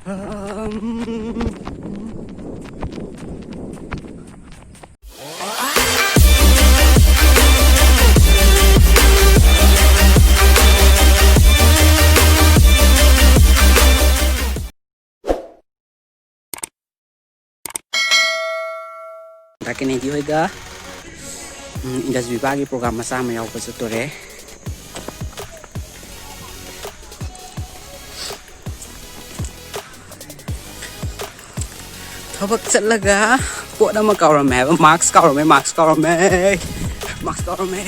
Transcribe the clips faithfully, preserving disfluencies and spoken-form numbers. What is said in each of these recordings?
ꯗꯥ ꯀꯦꯅꯦꯗꯤ ꯍꯣꯏꯒ, ꯎꯝ, ꯏꯟꯗꯁ ꯕꯤꯕꯥꯒꯤ ꯄ꯭ꯔꯣꯒ꯭ꯔꯥꯝ ꯃꯆꯥ ꯑꯃ ꯌꯥꯎꯕ ꯆꯠꯇꯣꯔꯦ꯫ ꯊꯕꯛ ꯆꯠꯂꯒ ꯄꯣꯠ ꯑꯃ ꯀꯥꯎꯔꯝꯃꯦ ꯍꯥꯏꯕ, ꯃꯥꯛꯁ ꯀꯥꯎꯔꯝꯃꯦ, ꯃꯥꯛꯁ ꯀꯥꯎꯔꯝꯃꯦ, ꯃꯥꯛꯁ ꯀꯥꯎꯔꯝꯃꯦ꯫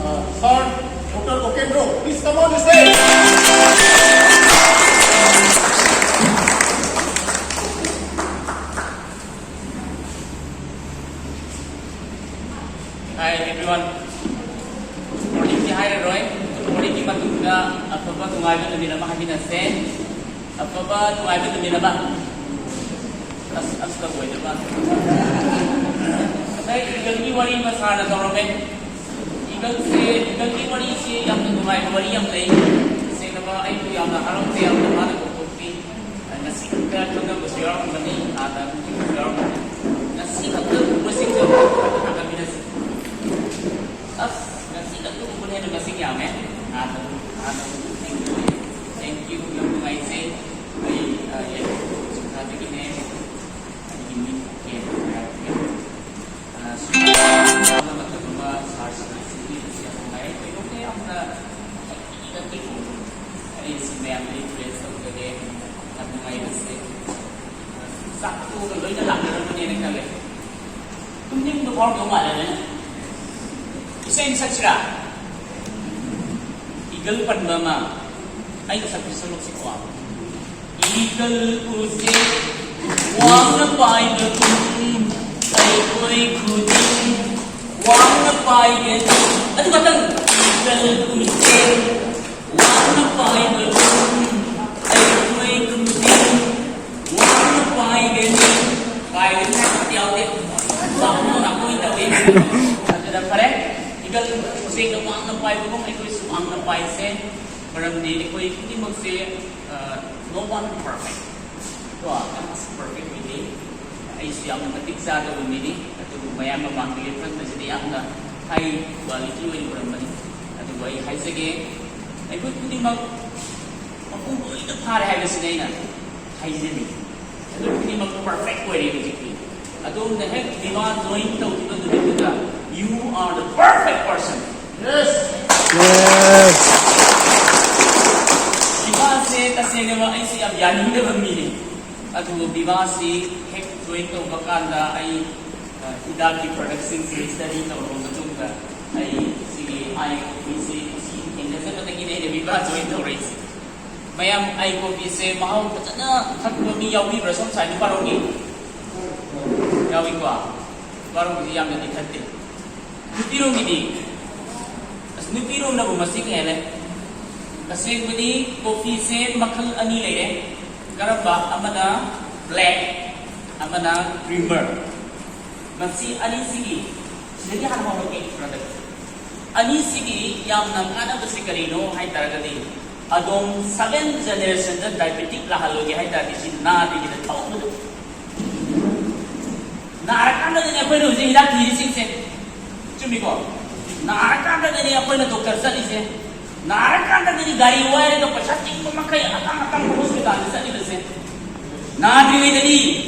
Uh, Sir Doctor Okendro, please come on the stage. Hi everyone. Morning D ꯍꯥꯏꯔꯔꯣꯏ꯫ Morning ꯒꯤ ꯃꯇꯨꯡꯗ ꯑꯐꯕ ꯅꯨꯡꯉꯥꯏꯕ ꯅꯨꯃꯤꯠ ꯑꯃ ꯍꯥꯏꯃꯤꯟꯅꯁꯦ꯫ ꯑꯐꯕ ꯅꯨꯡꯉꯥꯏꯕ ꯅꯨꯃꯤꯠ ꯑꯃ꯫ ꯑꯁ, ꯑꯁ, ꯇꯧꯕ ꯑꯣꯏꯗꯕ꯫ ꯉꯁꯥꯏ eagle ꯒꯤ ꯋꯥꯔꯤ ꯑꯃ ꯁꯥꯔꯅ ꯇꯧꯔꯝꯃꯦ꯫ Eagle ꯁꯦ, eagle ꯒꯤ ꯋꯥꯔꯤꯁꯤ ꯌꯥꯝꯅ ꯅꯨꯡꯉꯥꯏꯕ ꯋꯥꯔꯤ ꯌꯥꯝ ꯂꯩ꯫ ꯇꯁꯦꯡꯅꯃ ꯑꯩꯕꯨ ꯌꯥꯝꯅ ꯍꯔꯥꯎꯖꯩ, ꯌꯥꯝꯅ ꯃꯥꯅ ꯀꯧꯊꯣꯛꯄꯤ꯫ ꯉꯁꯤ ꯈꯛꯇ ꯈꯪꯅꯕꯁꯨ ꯌꯥꯎꯔꯝꯒꯅꯤ, ꯍꯥꯟꯅ ꯎꯈꯤꯕꯁꯨ ꯌꯥꯎꯔꯝꯒꯅꯤ꯫ ꯉꯁꯤ ꯈꯛꯇ ꯎꯕꯁꯤꯡꯁꯨ ꯈꯛꯇ ꯊꯥꯒꯠꯃꯤꯟꯅꯁꯤ꯫ ꯑꯁ, ꯉꯁꯤ ꯈꯛꯇ ꯎꯕꯅ ꯍꯦꯟꯅ ꯃꯁꯤꯡ ꯌꯥꯝꯃꯦ꯫ ꯍꯥꯟꯅ ꯍꯥꯟꯅ ꯎꯕꯁꯤꯡꯁꯨ꯫ Thank you, ꯌꯥꯝ ꯅꯨꯡꯉꯥꯏꯖꯩ꯫ ꯑꯩ, ꯑ, ꯌꯥꯏꯐꯧ ꯁꯤꯡꯊꯥꯗꯒꯤꯅꯦ꯫ ꯑꯩꯒꯤ ꯃꯤꯡ ꯀꯦ ꯍꯥꯏꯔꯛꯀꯦ꯫ ꯑ, ꯁꯨꯃꯥꯏꯅ ꯃꯇꯝ ꯑꯃ ꯁꯥꯔꯁꯤꯡꯅ ꯁꯤꯖꯤꯟꯅꯕꯁꯤ ꯌꯥꯝ ꯅꯨꯡꯉꯥꯏ꯫ ꯀꯩꯅꯣꯝꯇ ꯌꯥꯝꯅ ꯍꯩꯅꯗꯦ꯫ ꯑꯩ ꯁꯤ ꯃꯌꯥꯝꯗ ꯏꯟꯐ꯭ꯂꯨꯌꯦꯟꯁ ꯇꯧꯖꯒꯦ꯫ ꯌꯥꯝ ꯅꯨꯡꯉꯥꯏꯕꯁꯦ꯫ ꯆꯥꯛ ꯇꯣꯛꯑꯒ ꯂꯣꯏꯅ ꯂꯥꯛꯅꯔꯝꯒꯅꯦꯅ ꯈꯜꯂꯦ꯫ ꯇꯨꯝꯅꯤꯡꯕ ꯐꯥꯎꯔꯝꯗꯧ ꯃꯥꯜꯂꯦꯅꯦ꯫ ꯏꯁꯩ ꯑꯃ ꯁꯛꯁꯤꯔꯥ? ꯏꯒꯜ ꯄꯟꯕ ꯑꯃ꯫ ꯑꯩꯅ ꯁꯛꯄꯤ ꯁꯛꯂꯛꯁꯤꯀꯣ꯫ ꯏꯒꯜ ꯎꯆꯦꯛ ꯋꯥꯡꯅ ꯄꯥꯏꯕꯒꯨꯝ ꯑꯩꯈꯣꯏ ꯈꯨꯗꯤꯡ ꯋꯥꯡꯅ ꯄꯥꯏꯒꯅꯤ꯫ ꯑꯗꯨ ꯈꯛꯇꯪ꯫ ꯏꯒꯜ ꯎꯆꯦꯛ ꯋꯥꯡꯅ ꯄꯥꯏꯕꯒꯨꯝ ꯑꯩꯈꯣꯏ ꯈꯨꯗꯤꯡ ꯋꯥꯡꯅ ꯄꯥꯏꯒꯅꯤ꯫ ꯄꯥꯏꯒꯅꯤ ꯍꯥꯏꯕ ꯑꯝꯇ ꯌꯥꯎꯗꯦ꯫ ꯋꯥꯡꯅ ꯉꯥꯛꯇ ꯑꯣꯏꯅ ꯇꯧꯏ꯫ ꯑꯗꯨꯅ ꯐꯔꯦ, ꯏꯒꯜ ꯎꯆꯦꯛꯅ ꯋꯥꯡꯅ ꯄꯥꯏꯕꯒꯨꯝ ꯑꯩꯈꯣꯏꯁꯨ ꯋꯥꯡꯅ ꯄꯥꯏꯁꯦ꯫ ꯃꯔꯝꯗꯤ ꯑꯩꯈꯣꯏ ꯈꯨꯗꯤꯡꯃꯛꯁꯦ, ꯑ, no one perfect꯫ ꯀꯣ, ꯌꯥꯝ ꯄꯔꯐꯦꯛ ꯑꯣꯏꯗꯦ꯫ ꯑꯩꯁꯨ ꯌꯥꯝꯅ ꯃꯇꯤꯛ ꯆꯥꯗꯕ ꯃꯤꯅꯤ꯫ ꯑꯗꯨꯕꯨ ꯃꯌꯥꯝ ꯃꯃꯥꯡꯗ ꯂꯦꯞꯍꯟꯕꯁꯤꯗꯤ ꯌꯥꯝꯅ ꯍꯥꯏ ꯀ꯭ꯋꯥꯂꯤꯇꯤ ꯑꯣꯏꯅ ꯎꯔꯝꯕꯅꯤ꯫ ꯑꯗꯨꯕꯨ ꯑꯩ ꯍꯥꯏꯖꯒꯦ, ꯑꯩꯈꯣꯏ ꯈꯨꯗꯤꯡꯃꯛ ꯃꯄꯨꯡ ꯂꯣꯏꯅ ꯐꯥꯔꯦ ꯍꯥꯏꯕꯁꯤꯅ ꯑꯩꯅ ꯍꯥꯏꯖꯅꯤꯡꯉꯤ꯫ ꯑꯩꯈꯣꯏ ꯈꯨꯗꯤꯡꯃꯛ ꯄꯔꯐꯦꯛ ꯑꯣꯏꯔꯦ ꯍꯧꯖꯤꯛꯇꯤ꯫ ꯑꯗꯣꯝꯅ ꯍꯦꯛ ꯕꯤꯕꯥ ꯖꯣꯏꯟ ꯇꯧꯈꯤꯕ ꯅꯨꯃꯤꯠꯇꯨꯗ, you are the perfect person. Yes. ꯕꯤꯕꯥꯁꯦ ꯇꯁꯦꯡꯅꯃꯛ ꯑꯩꯁꯦ ꯌꯥꯝ ꯌꯥꯅꯤꯡꯗꯕ ꯃꯤꯅꯤ꯫ ꯑꯗꯨꯕꯨ ꯕꯤꯕꯥꯁꯤ ꯍꯦꯛ ꯖꯣꯏꯟ ꯇꯧꯕ ꯀꯥꯟꯗ ꯑꯩ, ꯑ, ꯍꯤꯗꯥꯛꯀꯤ ꯄ꯭ꯔꯗꯛꯁꯤꯡꯁꯤ ꯁ꯭ꯇꯗꯤ ꯇꯧꯔꯕ ꯃꯇꯨꯡꯗ ꯑꯩ ꯁꯤꯒꯤ ꯑꯥꯏ ꯀꯣꯐꯤꯁꯤ ꯁꯤ ꯊꯦꯡꯅꯖꯕꯗꯒꯤꯅꯦ ꯑꯩꯅ ꯕꯤꯕꯥ ꯖꯣꯏꯟ ꯇꯧꯔꯛꯏꯁꯦ꯫ ꯃꯌꯥꯝ ꯑꯥꯏ ꯀꯣꯐꯤꯁꯦ ꯃꯍꯥꯎ ꯐꯖꯅ ꯈꯪꯕ ꯃꯤ ꯌꯥꯎꯕꯤꯕ꯭ꯔꯥ ꯁꯣꯝ ꯁꯥꯏ? ꯅꯨꯄꯥꯔꯣꯝꯒꯤ? ꯌꯥꯎꯏꯀꯣ? ꯅꯨꯄꯥꯔꯣꯝꯒꯤꯗꯤ ꯌꯥꯝꯅꯗꯤ ꯈꯟꯗꯦ꯫ ꯅꯨꯄꯤꯔꯣꯝꯒꯤꯗꯤ? ꯑꯁ, ꯅꯨꯄꯤꯔꯣꯝꯅꯕꯨ ꯃꯁꯤꯡ ꯍꯦꯜꯂꯦ꯫ ꯇꯁꯦꯡꯕꯗꯤ ꯀꯣꯐꯤꯁꯦ ꯃꯈꯜ ꯑꯅꯤ ꯂꯩꯔꯦ꯫ ꯀꯔꯝꯕ? ꯑꯃꯅ ꯕ꯭ꯂꯦꯛ, ꯑꯃꯅ ꯀ꯭ꯔꯤꯃꯔ꯫ ꯃꯁꯤ ꯑꯅꯤꯁꯤꯒꯤ, ꯁꯤꯗꯒꯤ ꯍꯥꯟꯅ ꯍꯧꯔꯛꯀꯦ, ꯕ꯭ꯔꯗꯔ꯫ ꯑꯅꯤꯁꯤꯒꯤ ꯌꯥꯝꯅ ꯀꯥꯟꯅꯕꯁꯤ ꯀꯔꯤꯅꯣ ꯍꯥꯏ ꯇꯥꯔꯒꯗꯤ, ꯑꯗꯣꯝ seven generationꯗ diabetic ꯂꯥꯛꯍꯜꯂꯣꯏꯒꯦ ꯍꯥꯏ ꯇꯥꯔꯗꯤ, ꯁꯤ ꯅꯥꯗ꯭ꯔꯤꯉꯩꯗ ꯊꯧꯕꯗ ꯅꯥꯔꯀꯥꯟꯗꯗꯅꯦ ꯑꯩꯈꯣꯏꯅ ꯍꯧꯖꯤꯛ ꯍꯤꯗꯥꯛ ꯊꯤꯔꯤꯁꯤꯡꯁꯦ꯫ ꯆꯨꯝꯃꯤꯀꯣ? ꯅꯥꯔꯀꯥꯟꯗꯗꯅꯦ ꯑꯩꯈꯣꯏꯅ ꯗꯣꯛꯇꯔ ꯆꯠꯂꯤꯁꯦ꯫ ꯅꯥꯔꯀꯥꯟꯗꯗꯅꯤ ꯒꯥꯔꯤ ꯋꯥꯏꯔꯒ ꯄꯩꯁꯥ ꯇꯤꯡꯕ ꯃꯈꯩ ꯑꯇꯥꯡ ꯑꯇꯥꯡꯕ ꯍꯣꯁꯄꯤꯇꯥꯜꯗ ꯆꯠꯂꯤꯕꯁꯦ꯫ ꯅꯥꯗ꯭ꯔꯤꯉꯩꯗꯗꯤ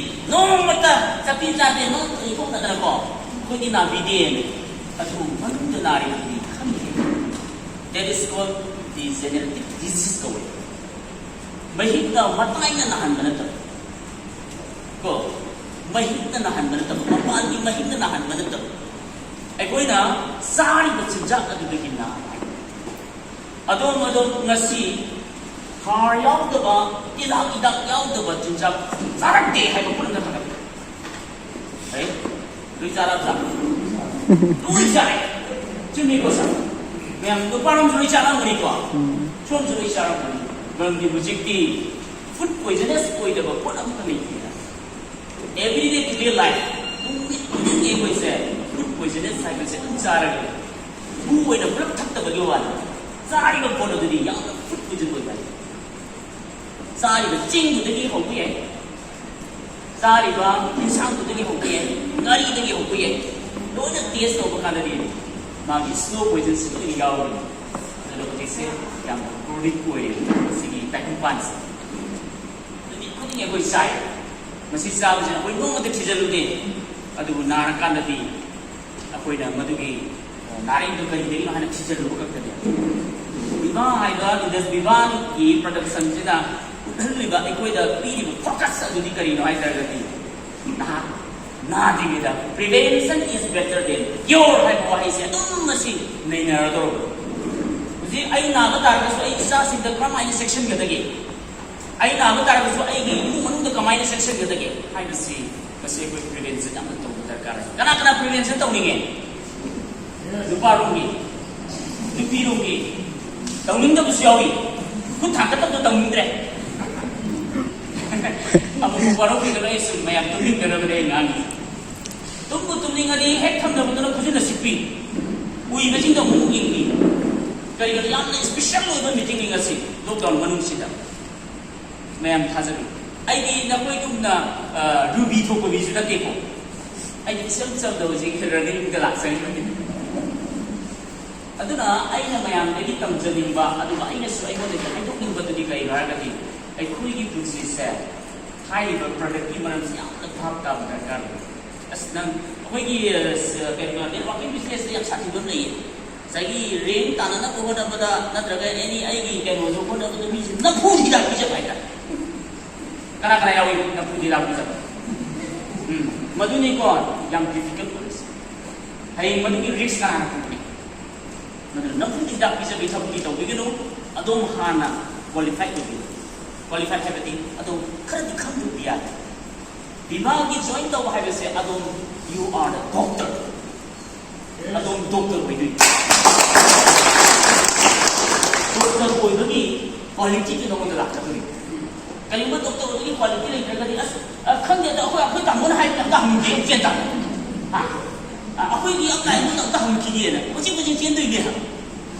ꯅꯣꯡꯃꯇ ꯆꯠꯄꯤ ꯆꯥꯗꯦ, ꯅꯣꯡꯃꯇ ꯏꯟꯊꯣꯛꯅꯗꯅꯀꯣ ꯑꯩꯈꯣꯏꯗꯤ ꯅꯥꯕꯤꯗꯦꯅꯦ꯫ ꯑꯗꯨꯕꯨ ꯃꯅꯨꯡꯗ ꯅꯥꯔꯤꯕꯗꯤ ꯈꯪꯗꯦ꯫ That is called degenerative disease ꯀꯧꯋꯦ꯫ ꯃꯍꯤꯛꯅ ꯃꯇꯥꯏꯅ ꯅꯥꯍꯟꯕ ꯅꯠꯇꯕ꯫ ꯀꯣ, ꯃꯍꯤꯛꯅ ꯅꯥꯍꯟꯕ ꯅꯠꯇꯕ, ꯃꯄꯥꯟꯒꯤ ꯃꯍꯤꯛꯅ ꯅꯥꯍꯟꯕ ꯅꯠꯇꯕ, ꯑꯩꯈꯣꯏꯅ ꯆꯥꯔꯤꯕ ꯆꯤꯟꯖꯥꯛ ꯑꯗꯨꯗꯒꯤ ꯅꯥꯕ ꯍꯥꯏ꯫ ꯑꯗꯣꯝ ꯑꯗꯣꯝ ꯉꯁꯤ ꯍꯥꯔ ꯌꯥꯎꯗꯕ, ꯇꯤꯜꯍꯥꯛ ꯍꯤꯗꯥꯛ ꯌꯥꯎꯗꯕ ꯆꯤꯟꯖꯥꯛ ꯆꯥꯔꯛꯇꯦ ꯍꯥꯏꯕ ꯄꯨꯝꯅꯃꯛ ꯊꯥꯒꯠꯂꯤ꯫ ꯑꯦ? ꯂꯣꯏ ꯆꯥꯔꯕ? ꯂꯣꯏ ꯆꯥꯔꯦ꯫ ꯆꯨꯝꯃꯤꯀꯣ, ꯁꯥꯔ? ꯃꯌꯥꯝ ꯅꯨꯄꯥꯔꯣꯝꯁꯨ ꯂꯣꯏ ꯆꯥꯔꯝꯒꯅꯤꯀꯣ? ꯎꯝ꯫ ꯁꯣꯝꯁꯨ ꯂꯣꯏ ꯆꯥꯔꯝꯒꯅꯤ꯫ ꯃꯔꯝꯗꯤ ꯍꯧꯖꯤꯛꯇꯤ ꯐꯨꯗ ꯄꯣꯏꯖꯅꯁ ꯑꯣꯏꯗꯕ ꯄꯣꯠ ꯑꯃꯠꯇ ꯂꯩꯇꯦ꯫ Everyday to day life, ꯅꯨꯃꯤꯠ ꯈꯨꯗꯤꯡꯒꯤ ꯑꯩꯈꯣꯏꯁꯦ ꯐꯨꯗ ꯄꯣꯏꯖꯅꯁ ꯍꯥꯏꯕꯁꯦ ꯑꯗꯨꯝ ꯆꯥꯔꯒ ꯂꯩ꯫ ꯃꯨ ꯑꯣꯏꯅ ꯄꯨꯂꯞ ꯊꯛꯇꯕꯒꯤ ꯋꯥꯅꯤ꯫ ꯆꯥꯔꯤꯕ ꯄꯣꯠ ꯑꯗꯨꯗꯤ ꯌꯥꯝꯅ ꯐꯨꯗ ꯄꯣꯏꯖꯟ ꯑꯣꯏꯕ ꯍꯥꯏ꯫ ꯆꯥꯔꯤꯕ ꯆꯦꯡꯗꯨꯗꯒꯤ ꯍꯧꯕ ꯌꯥꯏ, ꯆꯥꯔꯤꯕ ꯏꯟꯁꯥꯡꯗꯨꯗꯒꯤ ꯍꯧꯕ ꯌꯥꯏ, ꯉꯥꯔꯤꯗꯒꯤ ꯍꯧꯕ ꯌꯥꯏ꯫ ꯂꯣꯏꯅ ꯇꯦꯁ ꯇꯧꯕ ꯀꯥꯟꯗꯗꯤ ꯃꯥꯒꯤ ꯁ꯭ꯂꯣ ꯄꯣꯏꯖꯟꯁꯤ ꯂꯣꯏꯅ ꯌꯥꯎꯔꯤ꯫ ꯑꯗꯨꯅ ꯍꯧꯖꯤꯛꯁꯦ ꯌꯥꯝꯅ ꯀ꯭ꯔꯣꯅꯤꯛ ꯑꯣꯏꯔꯦ ꯃꯁꯤꯒꯤ ꯇꯥꯏꯕꯪꯄꯥꯟꯁꯦ꯫ ꯅꯨꯃꯤꯠ ꯈꯨꯗꯤꯡꯒꯤ ꯑꯩꯈꯣꯏ ꯆꯥꯏ꯫ ꯃꯁꯤ ꯆꯥꯕꯁꯤꯅ ꯑꯩꯈꯣꯏ ꯅꯣꯡꯃꯇ ꯊꯤꯖꯤꯜꯂꯨꯗꯦ꯫ ꯑꯗꯨꯕꯨ ꯅꯥꯔꯀꯥꯟꯗꯗꯤ ꯑꯩꯈꯣꯏꯅ ꯃꯗꯨꯒꯤ, ꯑ, ꯅꯥꯔꯛꯏꯗꯨ ꯀꯔꯤꯗꯒꯤꯅꯣ ꯍꯥꯏꯅ ꯊꯤꯖꯤꯜꯂꯨꯕ ꯈꯛꯇꯅꯤ꯫ ꯚꯤꯚꯥ ꯍꯥꯏꯕ ꯏꯟꯗꯁ ꯚꯤꯚꯥꯒꯤ ꯄ꯭ꯔꯗꯛꯁꯟꯁꯤꯅ ꯎꯠꯍꯜꯂꯤꯕ, ꯑꯩꯈꯣꯏꯗ ꯄꯤꯔꯤꯕ ꯐꯣꯀꯁ ꯑꯗꯨꯗꯤ ꯀꯔꯤꯅꯣ ꯍꯥꯏ ꯇꯥꯔꯒꯗꯤ, ꯅꯍꯥꯛ ꯅꯥꯗ꯭ꯔꯤꯉꯩꯗ "Prevention is better than cure" ꯍꯥꯏꯕ ꯋꯥꯍꯩꯁꯦ ꯑꯗꯨꯝ ꯃꯁꯤ ꯅꯩꯅꯔꯗꯧꯔꯕꯅꯤ꯫ ꯍꯧꯖꯤꯛ ꯑꯩ ꯅꯥꯕ ꯇꯥꯔꯒꯁꯨ ꯑꯩ ꯏꯆꯥꯁꯤꯡꯗ ꯀꯔꯝꯍꯥꯏꯅ ꯆꯦꯛꯁꯤꯟꯒꯗꯒꯦ? ꯑꯩ ꯅꯥꯕ ꯇꯥꯔꯒꯁꯨ ꯑꯩꯒꯤ ꯏꯃꯨꯡ ꯃꯅꯨꯡꯗ ꯀꯃꯥꯏꯅ ꯆꯦꯛꯁꯤꯟꯒꯗꯒꯦ ꯍꯥꯏꯕꯁꯤ, ꯃꯁꯤ ꯑꯩꯈꯣꯏ ꯄ꯭ꯔꯤꯚꯦꯟꯁꯟ ꯌꯥꯝꯅ ꯇꯧꯕ ꯗꯔꯀꯥꯔ ꯂꯩ꯫ ꯀꯅꯥ ꯀꯅꯥ ꯄ꯭ꯔꯤꯚꯦꯟꯁꯟ ꯇꯧꯅꯤꯡꯉꯦ? ꯅꯨꯄꯥꯔꯣꯝꯒꯤ, ꯅꯨꯄꯤꯔꯣꯝꯒꯤ, ꯇꯧꯅꯤꯡꯗꯕꯁꯨ ꯌꯥꯎꯏ꯫ ꯈꯨꯠ ꯊꯥꯡꯒꯠꯇꯕꯗꯣ ꯇꯧꯅꯤꯡꯗ꯭ꯔꯦ꯫ ꯑꯃꯨꯛ ꯋꯥꯔꯧꯕꯤꯒꯅꯨ, ꯑꯩ ꯁꯨꯝ ꯃꯌꯥꯝ ꯇꯨꯝꯅꯤꯡꯗꯅꯕꯅꯦ ꯑꯩ ꯉꯥꯡꯉꯤ꯫ ꯇꯨꯝꯕꯨ ꯇꯨꯝꯅꯤꯡꯉꯗꯤ ꯍꯦꯛ ꯊꯝꯅꯕꯗꯨꯅ ꯈꯨꯖꯤꯟꯅ ꯁꯤꯛꯄꯤ꯫ ꯎꯏꯕꯁꯤꯡꯗꯣ ꯑꯃꯨꯛ ꯌꯦꯡꯕꯤ꯫ ꯀꯔꯤꯒꯤꯅꯣ? ꯌꯥꯝꯅ ꯏꯁꯄꯤꯁꯦꯜ ꯑꯣꯏꯕ ꯃꯤꯇꯤꯡꯅꯤ ꯉꯁꯤ, ꯂꯣꯛꯗꯥꯎꯟ ꯃꯅꯨꯡꯁꯤꯗ꯫ ꯃꯌꯥꯝ ꯊꯥꯖꯕꯤ꯫ ꯑꯩꯗꯤ ꯅꯈꯣꯏꯒꯨꯝꯅ, ꯑ, ꯔꯨꯕꯤ ꯊꯣꯛꯄ ꯃꯤꯁꯨ ꯅꯠꯇꯦꯀꯣ꯫ ꯑꯩꯗꯤ ꯏꯆꯝ ꯆꯝꯅ ꯍꯧꯖꯤꯛ ꯔꯟꯅꯤꯡꯗ ꯂꯥꯛꯆꯔꯤꯕꯅꯤ꯫ ꯑꯗꯨꯅ ꯑꯩꯅ ꯃꯌꯥꯝꯗꯒꯤ ꯇꯝꯖꯅꯤꯡꯕ, ꯑꯗꯨꯒ ꯑꯩꯅꯁꯨ ꯑꯩꯉꯣꯟꯗꯒꯤ ꯍꯥꯏꯗꯣꯛꯅꯤꯡꯕꯗꯨꯗꯤ ꯀꯔꯤꯅꯣ ꯍꯥꯏꯔꯒꯗꯤ, ꯑꯩꯈꯣꯏꯒꯤ ꯄꯨꯟꯁꯤꯁꯦ ꯍꯥꯏꯔꯤꯕ ꯄ꯭ꯔꯗꯛꯀꯤ ꯃꯔꯝꯁꯦ ꯌꯥꯝꯅ ꯚꯥꯞ ꯇꯥꯕ ꯗꯔꯀꯥꯔ ꯑꯣꯏ꯫ ꯑꯁ, ꯅꯪ ꯑꯩꯈꯣꯏꯒꯤ, ꯑ, ꯁ-, ꯀꯩꯅꯣ, ꯅꯦꯠꯋꯥꯔꯀꯤꯡ ꯕꯤꯖꯤꯅꯦꯁꯇ ꯌꯥꯝ ꯁꯥꯊꯤꯕ ꯑꯃ ꯂꯩꯌꯦ꯫ ꯉꯁꯥꯏꯒꯤ ꯔꯦꯡ ꯇꯥꯅꯅꯕ ꯍꯣꯠꯅꯕꯗ, ꯅꯠꯇ꯭ꯔꯒ ꯑꯦꯅꯤ ꯑꯩꯒꯤ ꯀꯩꯅꯣꯁꯨ ꯍꯣꯠꯅꯕꯗ ꯃꯤꯁꯦ ꯅꯝꯐꯨ ꯍꯤꯗꯥꯛ ꯄꯤꯖꯕ ꯍꯥꯏꯇꯥꯔꯦ꯫ ꯀꯅꯥ ꯀꯅꯥ ꯌꯥꯎꯏ ꯅꯝꯐꯨ ꯍꯤꯗꯥꯛ ꯄꯤꯖꯕ? ꯎꯝ, ꯃꯗꯨꯅꯤꯀꯣ ꯌꯥꯝ ꯗꯤꯐꯤꯀꯜꯠ ꯑꯣꯏꯔꯤꯁꯦ꯫ ꯍꯌꯦꯡ ꯃꯗꯨꯒꯤ ꯔꯤꯁꯛ ꯀꯅꯥꯅ ꯄꯨꯒꯅꯤ? ꯃꯗꯨꯅ ꯅꯝꯐꯨ ꯍꯤꯗꯥꯛ ꯄꯤꯖꯕꯒꯤ ꯊꯕꯛꯇꯤ ꯇꯧꯕꯤꯒꯅꯨ꯫ ꯑꯗꯣꯝ ꯍꯥꯟꯅ ꯀ꯭ꯋꯥꯂꯤꯐꯥꯏ ꯇꯧꯕꯤꯌꯨ꯫ ꯀ꯭ꯋꯥꯂꯤꯐꯥꯏ ꯍꯥꯏꯕꯗꯤ ꯑꯗꯣꯝ ꯈꯔꯗꯤ ꯈꯪꯗꯕꯗꯤ ꯌꯥꯗꯦ꯫ ꯕꯤꯃꯥꯒꯤ ꯖꯣꯏꯟ ꯇꯧꯕ ꯍꯥꯏꯕꯁꯦ ꯑꯗꯣꯝ, you are the doctor꯫ ꯑꯗꯣꯝ ꯗꯣꯛꯇꯔ ꯑꯣꯏꯗꯣꯏꯅꯤ꯫ ꯗꯣꯛꯇꯔ ꯑꯣꯏꯕꯒꯤ ꯀ꯭ꯋꯥꯂꯤꯇꯤꯗꯨ ꯅꯉꯣꯟꯗ ꯂꯥꯛꯀꯗꯣꯔꯤ꯫ ꯀꯔꯤꯒꯨꯝꯕ ꯗꯣꯛꯇꯔ ꯑꯣꯏꯕꯒꯤ ꯀ꯭ꯋꯥꯂꯤꯇꯤ ꯂꯩꯇ꯭ꯔꯒꯗꯤ, "ꯑꯁ, ꯑ, ꯈꯪꯗꯦꯗ, ꯑꯩꯈꯣꯏ, ꯑꯩꯈꯣꯏ ꯇꯥꯃꯣꯅ ꯍꯥꯏꯕꯗ ꯑꯝꯇ ꯍꯪꯉꯨꯒꯦ" ꯆꯦꯟ ꯇꯥꯔꯦ꯫ ꯍꯥ? ꯑ, ꯑꯩꯈꯣꯏꯒꯤ ꯑꯞꯂꯥꯏꯟꯗꯨꯗ ꯑꯝꯇ ꯍꯪꯈꯤꯒꯦꯅ ꯀꯣꯏꯆꯦꯟ ꯀꯣꯏꯆꯦꯟ ꯆꯦꯟꯗꯣꯏꯅꯦ꯫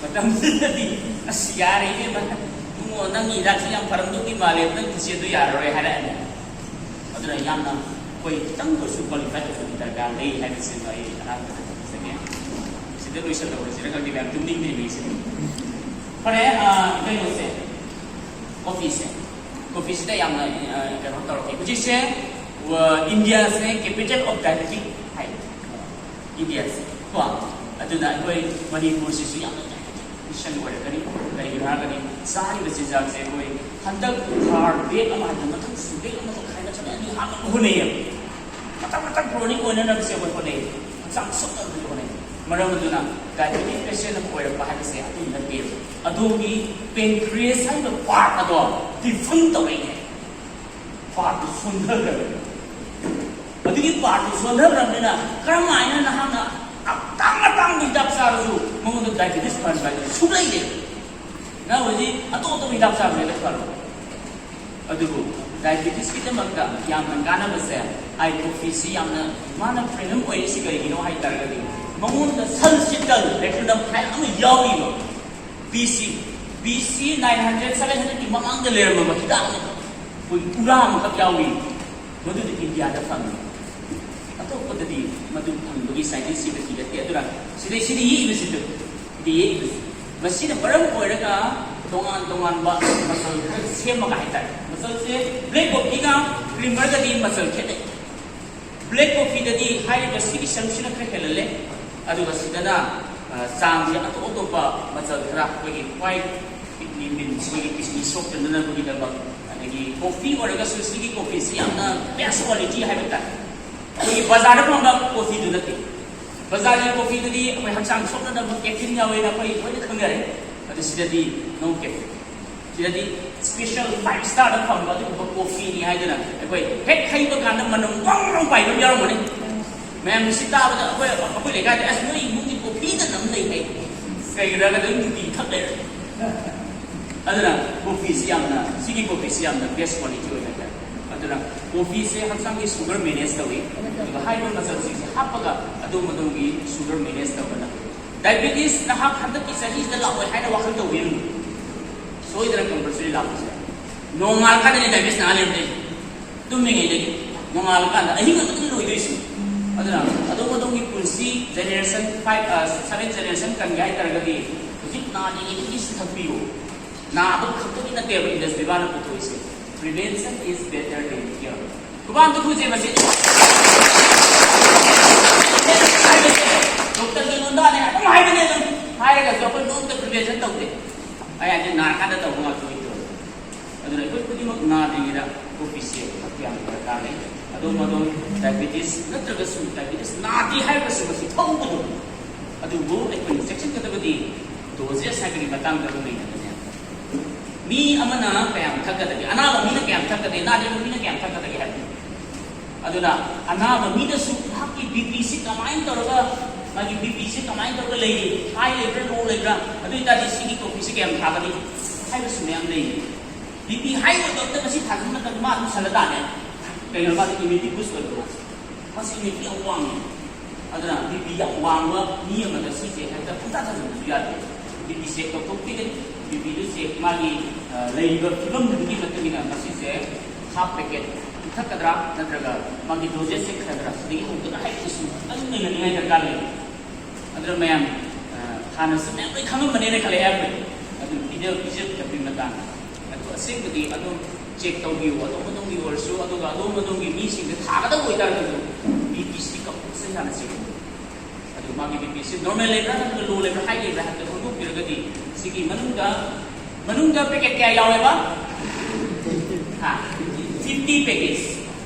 ꯃꯇꯝꯗꯨꯗꯗꯤ, "ꯑꯁ, ꯌꯥꯔꯦ ꯏꯕꯦꯝꯃ, ꯏꯕꯨꯡꯉꯣ, ꯅꯪꯒꯤ ꯍꯤꯗꯥꯛꯁꯤ ꯌꯥꯝ ꯐꯔꯝꯗꯧꯗꯤ ꯃꯥꯜꯂꯦ, ꯅꯪ ꯆꯦꯟꯗꯣ ꯌꯥꯔꯔꯣꯏ" ꯍꯥꯏꯔꯛꯑꯅꯤ꯫ ꯑꯗꯨꯅ ꯌꯥꯝꯅ ꯑꯩꯈꯣꯏ ꯈꯤꯇꯪ ꯑꯣꯏꯔꯁꯨ ꯀ꯭ꯋꯥꯂꯤꯐꯥꯏ ꯑꯣꯏꯕꯒꯤ ꯗꯔꯀꯥꯔ ꯂꯩ ꯍꯥꯏꯕꯁꯤꯃ ꯑꯩ ꯑꯍꯥꯟꯕꯗ ꯊꯝꯖꯒꯦ꯫ ꯁꯤꯗ ꯂꯣꯏꯁꯤꯜꯂꯧꯔꯁꯤꯔ ꯈꯪꯗꯦ, ꯃꯌꯥꯝ ꯇꯨꯝꯅꯤꯡꯗ꯭ꯔꯤꯉꯩꯁꯤꯗ꯫ ꯐꯔꯦ, ꯑ, ꯀꯩꯅꯣꯁꯦ, ꯀꯣꯐꯤꯁꯦ, ꯀꯣꯐꯤꯁꯤꯗ ꯌꯥꯝꯅ, ꯑ, ꯀꯩꯅꯣ ꯇꯧꯔꯛꯀꯦ꯫ ꯍꯧꯖꯤꯛꯁꯦ, ꯑ, ꯏꯟꯗꯤꯌꯥꯁꯦ capital of diabetic ꯍꯥꯏ꯫ ꯏꯟꯗꯤꯌꯥꯁꯦ ꯀꯣ꯫ ꯑꯗꯨꯅ ꯑꯩꯈꯣꯏ ꯃꯅꯤꯄꯨꯔꯁꯤꯁꯨ ꯌꯥꯝꯅ ꯃꯤꯁꯟ ꯑꯣꯏꯔꯛꯀꯅꯤ꯫ ꯀꯔꯤꯒꯤꯅꯣ ꯍꯥꯏꯔꯒꯗꯤ ꯆꯥꯔꯤꯕ ꯆꯤꯟꯖꯥꯛꯁꯦ ꯑꯩꯈꯣꯏ ꯍꯟꯗꯛ ꯍꯥꯔ ꯕꯦꯒ ꯑꯃ ꯍꯥꯏꯗꯅ ꯃꯊꯪꯁꯨ ꯕꯦꯒ ꯑꯃ ꯃꯈꯥꯏ ꯅꯠꯇ꯭ꯔꯒ ꯑꯅꯤ ꯍꯥꯞꯅꯕ ꯍꯣꯠꯅꯩꯌꯦꯕ꯫ ꯃꯇꯝ ꯃꯇꯝ ꯀ꯭ꯔꯣꯅꯤꯛ ꯑꯣꯏꯅꯅꯕꯁꯦ ꯑꯩꯈꯣꯏ ꯍꯣꯠꯅꯩ꯫ ꯍꯛꯆꯥꯡ ꯁꯣꯛꯅꯕꯗꯤ ꯍꯣꯠꯅꯩ꯫ ꯃꯔꯝ ꯑꯗꯨꯅ ꯗꯥꯏꯕꯦꯇꯤꯛ ꯄꯦꯁꯦꯟ ꯑꯃ ꯑꯣꯏꯔꯛꯄ ꯍꯥꯏꯕꯁꯦ ꯑꯗꯨꯝ ꯅꯠꯇꯦꯕ꯫ ꯑꯗꯣꯝꯒꯤ ꯄꯦꯟꯀ꯭ꯔꯤꯌꯁ ꯍꯥꯏꯔꯤꯕ ꯄꯥꯔꯠ ꯑꯗꯣ ꯗꯤꯐꯪ ꯇꯧꯔꯛꯏꯅꯦ꯫ ꯄꯥꯔꯠꯇꯨ ꯁꯣꯟꯊꯈ꯭ꯔꯕꯅꯤ꯫ ꯑꯗꯨꯒꯤ ꯄꯥꯔꯠꯇꯨ ꯁꯣꯟꯊꯈ꯭ꯔꯕꯅꯤꯅ ꯀꯔꯝ ꯍꯥꯏꯅ ꯅꯍꯥꯛꯅ ꯑꯇꯥꯡ ꯑꯇꯥꯡꯕ ꯍꯤꯗꯥꯛ ꯆꯥꯔꯁꯨ ꯃꯉꯣꯟꯗ ꯗꯥꯏꯕꯦꯇꯤꯁ ꯐꯍꯟꯕ ꯍꯥꯏꯕꯁꯤ ꯁꯨꯡꯂꯩ ꯂꯩꯇꯦ꯫ ꯅꯪ ꯍꯧꯖꯤꯛ ꯑꯇꯣꯞ ꯑꯇꯣꯞꯄ ꯍꯤꯗꯥꯛ ꯆꯥꯕꯁꯨ ꯍꯦꯛꯇ ꯐꯔꯣꯏ꯫ ꯑꯗꯨꯕꯨ ꯗꯥꯏꯕꯦꯇꯤꯁꯀꯤꯗꯃꯛꯇ ꯌꯥꯝꯅ ꯀꯥꯟꯅꯕꯁꯦ, ꯑꯥꯏ ꯀꯣꯐꯤꯁꯤ ꯌꯥꯝꯅ ꯃꯥꯅ ꯄ꯭ꯔꯤꯃꯤꯌꯝ ꯑꯣꯏꯔꯤꯁꯤ ꯀꯔꯤꯒꯤꯅꯣ ꯍꯥꯏ ꯇꯥꯔꯒꯗꯤ, ꯃꯉꯣꯟꯗ ꯁꯜ ꯁꯤꯇꯜ ꯂꯦꯇ꯭ꯔꯤꯟ ꯍꯥꯏꯅ ꯑꯃ ꯌꯥꯎꯔꯤꯕ꯫ B C B C nine hundred seven ꯍꯟꯗ꯭ꯔꯦꯠꯀꯤ ꯃꯃꯥꯡꯗ ꯂꯩꯔꯝꯕ ꯍꯤꯗꯥꯛꯅꯤ꯫ ꯑꯩꯈꯣꯏꯒꯤ ꯎꯔꯥ ꯑꯃꯈꯛ ꯌꯥꯎꯏ꯫ ꯃꯗꯨꯗꯤ ꯏꯟꯗꯤꯌꯥꯗ ꯐꯪꯉꯤ꯫ ꯑꯇꯣꯞꯄꯗꯗꯤ ꯃꯗꯨ ꯐꯪꯕꯒꯤ ꯁꯥꯏꯟꯇꯤꯁꯁꯤꯡꯅ ꯊꯤꯒꯠꯇꯦ꯫ ꯑꯗꯨꯅ ꯁꯤꯗꯩ ꯁꯤꯗ ꯌꯦꯛꯏꯕꯁꯤꯗ ꯁꯤꯗ ꯌꯦꯛꯏꯕꯁꯤ ꯃꯁꯤꯅ ꯃꯔꯝ ꯑꯣꯏꯔꯒ ꯇꯣꯉꯥꯟ ꯇꯣꯉꯥꯟꯕ ꯃꯆꯜ ꯈꯔ ꯁꯦꯝꯃꯒ ꯍꯥꯏꯇꯥꯔꯦ꯫ ꯃꯆꯜꯁꯦ ꯕ꯭ꯂꯦꯛ ꯀꯣꯐꯤꯒ ꯀ꯭ꯔꯤꯃꯔꯒꯗꯤ ꯃꯆꯜ ꯈꯦꯠꯅꯩ꯫ ꯕ꯭ꯂꯦꯛ ꯀꯣꯐꯤꯗꯗꯤ ꯍꯥꯏꯔꯤꯕ ꯁꯤꯒꯤ ꯁꯔꯨꯛꯁꯤꯅ ꯈꯔ ꯍꯦꯜꯍꯜꯂꯦ꯫ ꯑꯗꯨꯒ ꯁꯤꯗꯅ ꯆꯥꯡꯁꯦ ꯑꯇꯣꯞ ꯑꯇꯣꯞꯄ ꯃꯆꯜ ꯈꯔ ꯑꯩꯈꯣꯏꯒꯤ ꯋꯥꯏꯠ ꯀꯤꯗꯅꯤ ꯕꯤꯟꯁ, ꯑꯩꯈꯣꯏꯒꯤ ꯀꯤꯗꯅꯤ ꯁꯣꯛꯇꯅꯅꯕꯒꯤꯗꯃꯛ, ꯑꯗꯒꯤ ꯀꯣꯐꯤ ꯑꯣꯏꯔꯒꯁꯨ ꯁꯤꯒꯤ ꯀꯣꯐꯤꯁꯤ ꯌꯥꯝꯅ ꯕꯦꯁ ꯀ꯭ꯋꯥꯂꯤꯇꯤ ꯍꯥꯏꯕ ꯇꯥꯔꯦ꯫ ꯑꯩꯈꯣꯏꯒꯤ ꯕꯖꯥꯔꯗ ꯐꯪꯕ ꯀꯣꯐꯤꯗꯨ ꯅꯠꯇꯦ꯫ ꯕꯖꯥꯔꯒꯤ ꯀꯣꯐꯤꯗꯨꯗꯤ ꯑꯩꯈꯣꯏ ꯍꯛꯆꯥꯡ ꯁꯣꯛꯅꯅꯕ ꯀꯦꯐꯤꯟ ꯌꯥꯎꯋꯦꯅ ꯑꯩꯈꯣꯏ ꯂꯣꯏꯅ ꯈꯪꯅꯔꯦ꯫ ꯑꯗꯨ ꯁꯤꯗꯗꯤ ꯅꯣ ꯀꯦꯐꯤꯟ꯫ ꯁꯤꯗꯗꯤ ꯁ꯭ꯄꯦꯁꯦꯜ ꯐꯥꯏꯚ ꯁ꯭ꯇꯥꯔꯗ ꯐꯪꯕ ꯑꯗꯨꯒꯨꯝꯕ ꯀꯣꯐꯤꯅꯤ ꯍꯥꯏꯗꯅ ꯑꯩꯈꯣꯏ ꯍꯦꯛ ꯍꯩꯕ ꯀꯥꯟꯗ ꯃꯅꯝ ꯋꯥꯡ ꯋꯥꯡ ꯄꯥꯏꯕ ꯑꯃ ꯌꯥꯎꯔꯝꯒꯅꯤ꯫ ꯃꯌꯥꯝ ꯁꯤ ꯇꯥꯕꯗ ꯑꯩꯈꯣꯏ ꯑꯩꯈꯣꯏ ꯂꯩꯀꯥꯏꯗ "ꯑꯁ, ꯅꯣꯏ ꯏꯃꯨꯡꯒꯤ ꯀꯣꯐꯤꯗ ꯅꯝ ꯂꯩ" ꯍꯥꯏ꯫ ꯀꯩꯒꯤꯅꯣ ꯍꯥꯏꯔꯒ ꯑꯗꯨꯝ ꯅꯨꯡꯇꯤꯒꯤ ꯊꯛ ꯂꯩꯔꯦ꯫ ꯑꯗꯨꯅ ꯀꯣꯐꯤꯁꯤ ꯌꯥꯝꯅ ꯁꯤꯒꯤ ꯀꯣꯐꯤꯁꯤ ꯌꯥꯝꯅ ꯕꯦꯁ ꯀ꯭ꯋꯥꯂꯤꯇꯤ ꯑꯣꯏ ꯍꯥꯏꯇꯥꯔꯦ꯫ ꯑꯗꯨꯅ ꯀꯣꯐꯤꯁꯦ ꯍꯛꯆꯥꯡꯒꯤ ꯁꯨꯒꯔ ꯃꯦꯅꯦꯖ ꯇꯧꯏ꯫ ꯑꯗꯨꯒ ꯍꯥꯏꯔꯤꯕ ꯃꯆꯜꯁꯤꯡꯁꯦ ꯍꯥꯞꯄꯒ ꯑꯗꯣꯝ ꯑꯗꯣꯝꯒꯤ ꯁꯨꯒꯔ ꯃꯦꯅꯦꯖ ꯇꯧꯕꯅ꯫ ꯗꯥꯏꯕꯦꯇꯤꯁ ꯅꯍꯥꯛ ꯍꯟꯗꯛꯀꯤ ꯆꯍꯤꯁꯤꯗ ꯂꯥꯛꯑꯣꯏ ꯍꯥꯏꯅ ꯋꯥꯈꯜ ꯇꯧꯕꯤꯔꯨꯅꯨ꯫ ꯁꯣꯏꯗꯅ ꯀꯝꯄꯜꯁꯔꯤ ꯂꯥꯛꯄꯁꯦ꯫ ꯅꯣꯡꯉꯥꯜꯂꯀꯥꯟꯗꯅꯦ ꯗꯥꯏꯕꯦꯇꯤꯁ ꯅꯥ ꯂꯩꯔꯝꯗꯣꯏꯁꯦ꯫ ꯇꯨꯝꯃꯤꯉꯩꯗꯒꯤ ꯅꯣꯡꯉꯥꯜꯂꯀꯥꯟꯗ ꯑꯍꯤꯡ ꯑꯃꯗ ꯂꯣꯏꯗꯣꯏꯁꯦ꯫ ꯑꯗꯨꯅ ꯑꯗꯣꯝ ꯑꯗꯣꯝꯒꯤ ꯄꯨꯟꯁꯤ ꯖꯦꯅꯦꯔꯦꯁꯟ ꯐꯥꯏꯚ, ꯁꯚꯦꯟ ꯖꯦꯅꯦꯔꯦꯁꯟ ꯀꯟꯒꯦ ꯍꯥꯏ ꯇꯥꯔꯒꯗꯤ ꯍꯧꯖꯤꯛ ꯅꯥꯗ꯭ꯔꯤꯉꯩꯗꯒꯤ ꯁꯤ ꯊꯛꯄꯤꯌꯨ꯫ ꯅꯥꯕ ꯈꯛꯇꯒꯤ ꯅꯠꯇꯦꯕ Indus ꯕꯤꯕꯥꯅ ꯄꯨꯊꯣꯛꯏꯁꯦ꯫ Prevention is better than cure. ꯈꯨꯕꯥꯛ ꯑꯝꯇ ꯈꯨꯁꯦ ꯃꯁꯤ꯫ ꯗꯣꯛꯇꯔꯒꯤ ꯂꯣꯟꯗꯥꯅꯦ ꯑꯗꯨꯝ ꯍꯥꯏꯕꯅꯦ ꯑꯗꯨꯝ꯫ ꯍꯥꯏꯔꯒꯁꯨ ꯑꯩꯈꯣꯏ ꯅꯣꯡꯃꯇ ꯄ꯭ꯔꯤꯚꯦꯟꯁꯟ ꯇꯧꯗꯦ꯫ ꯑꯩ ꯍꯥꯏꯁꯦ ꯅꯥꯔꯀꯥꯟꯗ ꯇꯧꯕ ꯉꯥꯛꯇ ꯑꯣꯏꯗꯣꯏꯅꯦ꯫ ꯑꯗꯨꯅ ꯑꯩꯈꯣꯏ ꯈꯨꯗꯤꯡꯃꯛ ꯅꯥꯗ꯭ꯔꯤꯉꯩꯗ ꯀꯣꯐꯤꯁꯦ ꯊꯛꯄ ꯌꯥꯝ ꯗꯔꯀꯥꯔ ꯂꯩ꯫ ꯑꯗꯣꯝ ꯑꯗꯣꯝ ꯗꯥꯏꯕꯦꯇꯤꯁ ꯅꯠꯇ꯭ꯔꯒꯁꯨ ꯗꯥꯏꯕꯦꯇꯤꯁ ꯅꯥꯗꯦ ꯍꯥꯏꯔꯒꯁꯨ ꯃꯁꯤ ꯊꯧꯕꯗꯣ꯫ ꯑꯗꯨꯕꯨ ꯑꯩꯈꯣꯏꯅ ꯆꯦꯛꯁꯤꯟꯒꯗꯕꯗꯤ ꯗꯣꯖꯦꯁ ꯍꯥꯏꯕꯒꯤ ꯃꯇꯥꯡꯗ ꯑꯗꯨꯝ ꯂꯩꯅꯕꯅꯦ꯫ ꯃꯤ ꯑꯃꯅ ꯀꯌꯥꯝ ꯊꯛꯀꯗꯒꯦ, ꯑꯅꯥꯕ ꯃꯤꯅ ꯀꯌꯥꯝ ꯊꯛꯀꯗꯒꯦ, ꯅꯥꯗ꯭ꯔꯤꯕ ꯃꯤꯅ ꯀꯌꯥꯝ ꯊꯛꯀꯗꯒꯦ ꯍꯥꯏꯕꯅꯤ꯫ ꯑꯗꯨꯅ ꯑꯅꯥꯕ ꯃꯤꯗꯁꯨ ꯃꯍꯥꯛꯀꯤ ꯕꯤ ꯄꯤꯁꯤ ꯀꯃꯥꯏꯅ ꯇꯧꯔꯒ, ꯃꯥꯒꯤ ꯕꯤ ꯄꯤꯁꯤ ꯀꯃꯥꯏꯅ ꯇꯧꯔꯒ ꯂꯩꯔꯤ, ꯍꯥꯏ ꯂꯩꯕ꯭ꯔꯥ, ꯂꯣ ꯂꯩꯕ꯭ꯔꯥ, ꯑꯗꯨ ꯑꯣꯏꯇꯥꯔꯗꯤ ꯁꯤꯒꯤ ꯀꯣꯐꯤꯁꯤ ꯀꯌꯥꯝ ꯊꯥꯒꯅꯤ ꯍꯥꯏꯕꯁꯨ ꯃꯌꯥꯝ ꯂꯩ꯫ ꯕꯤ ꯄꯤ ꯍꯥꯏ ꯑꯣꯏꯕ ꯑꯝꯇ ꯉꯁꯤ ꯊꯥꯖꯤꯟꯕ ꯃꯇꯝꯗ ꯃꯥ ꯑꯗꯨꯝ ꯁꯜꯂ ꯇꯥꯔꯦ꯫ ꯀꯩꯅꯣ, ꯃꯥꯗꯤ ꯏꯝꯌꯨꯅꯤꯇꯤ ꯕꯨꯁ ꯑꯣꯏꯕꯀꯣ꯫ ꯃꯁꯤ ꯏꯝꯌꯨꯅꯤꯇꯤ ꯌꯥꯝ ꯋꯥꯡꯉꯤ꯫ ꯑꯗꯨꯅ ꯕꯤ ꯄꯤ ꯌꯥꯝ ꯋꯥꯡꯕ ꯃꯤ ꯑꯃꯗ ꯁꯤꯁꯦ ꯍꯦꯛꯇ ꯄꯨꯡꯊꯥ ꯊꯥꯖꯤꯟꯕꯁꯨ ꯌꯥꯗꯦ꯫ ꯕꯤ ꯄꯤ ꯆꯦꯛ ꯇꯧꯊꯣꯛꯄꯤꯒꯅꯤ꯫ ꯕꯤ ꯄꯤꯗꯨ ꯆꯦꯛ ꯃꯥꯒꯤ, ꯑ, ꯂꯩꯔꯤꯕ ꯐꯤꯕꯝꯗꯨꯒꯤ ꯃꯇꯨꯡ ꯏꯟꯅ ꯃꯁꯤꯁꯦ ꯍꯥꯐ ꯄꯦꯀꯦꯠ ꯄꯤꯊꯛꯀꯗ꯭ꯔꯥ ꯅꯠꯇ꯭ꯔꯒ ꯃꯥꯒꯤ ꯗꯣꯖꯦꯁꯁꯦ ꯈꯔ ꯈꯔ ꯁꯤꯗꯒꯤ ꯍꯧꯗꯅ ꯍꯥꯏꯕꯗꯨꯁꯨ ꯈꯤꯇꯪ ꯅꯩꯅꯅꯤꯡꯉꯥꯏ ꯗꯔꯀꯥꯔ ꯂꯩ꯫ ꯑꯗꯨꯅ ꯃꯌꯥꯝ, ꯑ, ꯍꯥꯟꯅꯁꯨ ꯃꯌꯥꯝ ꯂꯣꯏ ꯈꯪꯉꯝꯕꯅꯦꯅ ꯈꯜꯂꯦ ꯑꯌꯥꯝꯕꯗꯤ꯫ ꯑꯗꯨ ꯄꯤꯖ-, ꯄꯤꯖ ꯄꯤꯊꯛꯄꯒꯤ ꯃꯇꯥꯡꯗ꯫ ꯑꯗꯨ ꯑꯁꯦꯡꯕꯗꯤ ꯑꯗꯨꯝ ꯆꯦꯛ ꯇꯧꯕꯤꯌꯨ, ꯑꯗꯣꯝ ꯑꯗꯣꯝꯒꯤ ꯑꯣꯏꯔꯁꯨ, ꯑꯗꯨꯒ ꯑꯗꯣꯝ ꯑꯗꯣꯝꯒꯤ ꯃꯤꯁꯤꯡꯗ ꯊꯥꯒꯗꯕ ꯑꯣꯏꯇꯥꯔꯒꯁꯨ ꯕꯤ ꯄꯤ ꯁꯤ ꯀꯝꯄꯜꯁꯔꯤ ꯍꯥꯟꯅ ꯆꯦꯛ ꯇꯧꯕꯤꯌꯨ꯫ ꯑꯗꯨ ꯃꯥꯒꯤ ꯕꯤ ꯄꯤ ꯁꯤ ꯅꯣꯔꯃꯦꯜ ꯂꯩꯕ꯭ꯔꯥ ꯅꯠꯇ꯭ꯔꯒ ꯂꯣ ꯂꯩꯕ꯭ꯔꯥ, ꯍꯥꯏ ꯂꯩꯕ꯭ꯔꯥ ꯍꯥꯏꯕꯗꯣ ꯈꯪꯗꯣꯛꯄꯤꯔꯒꯗꯤ ꯁꯤꯒꯤ ꯃꯅꯨꯡꯗ, ꯃꯅꯨꯡꯗ ꯄꯦꯀꯦꯠ ꯀꯌꯥ ꯌꯥꯎꯋꯦꯕ? ꯍꯥ? Fifty packet.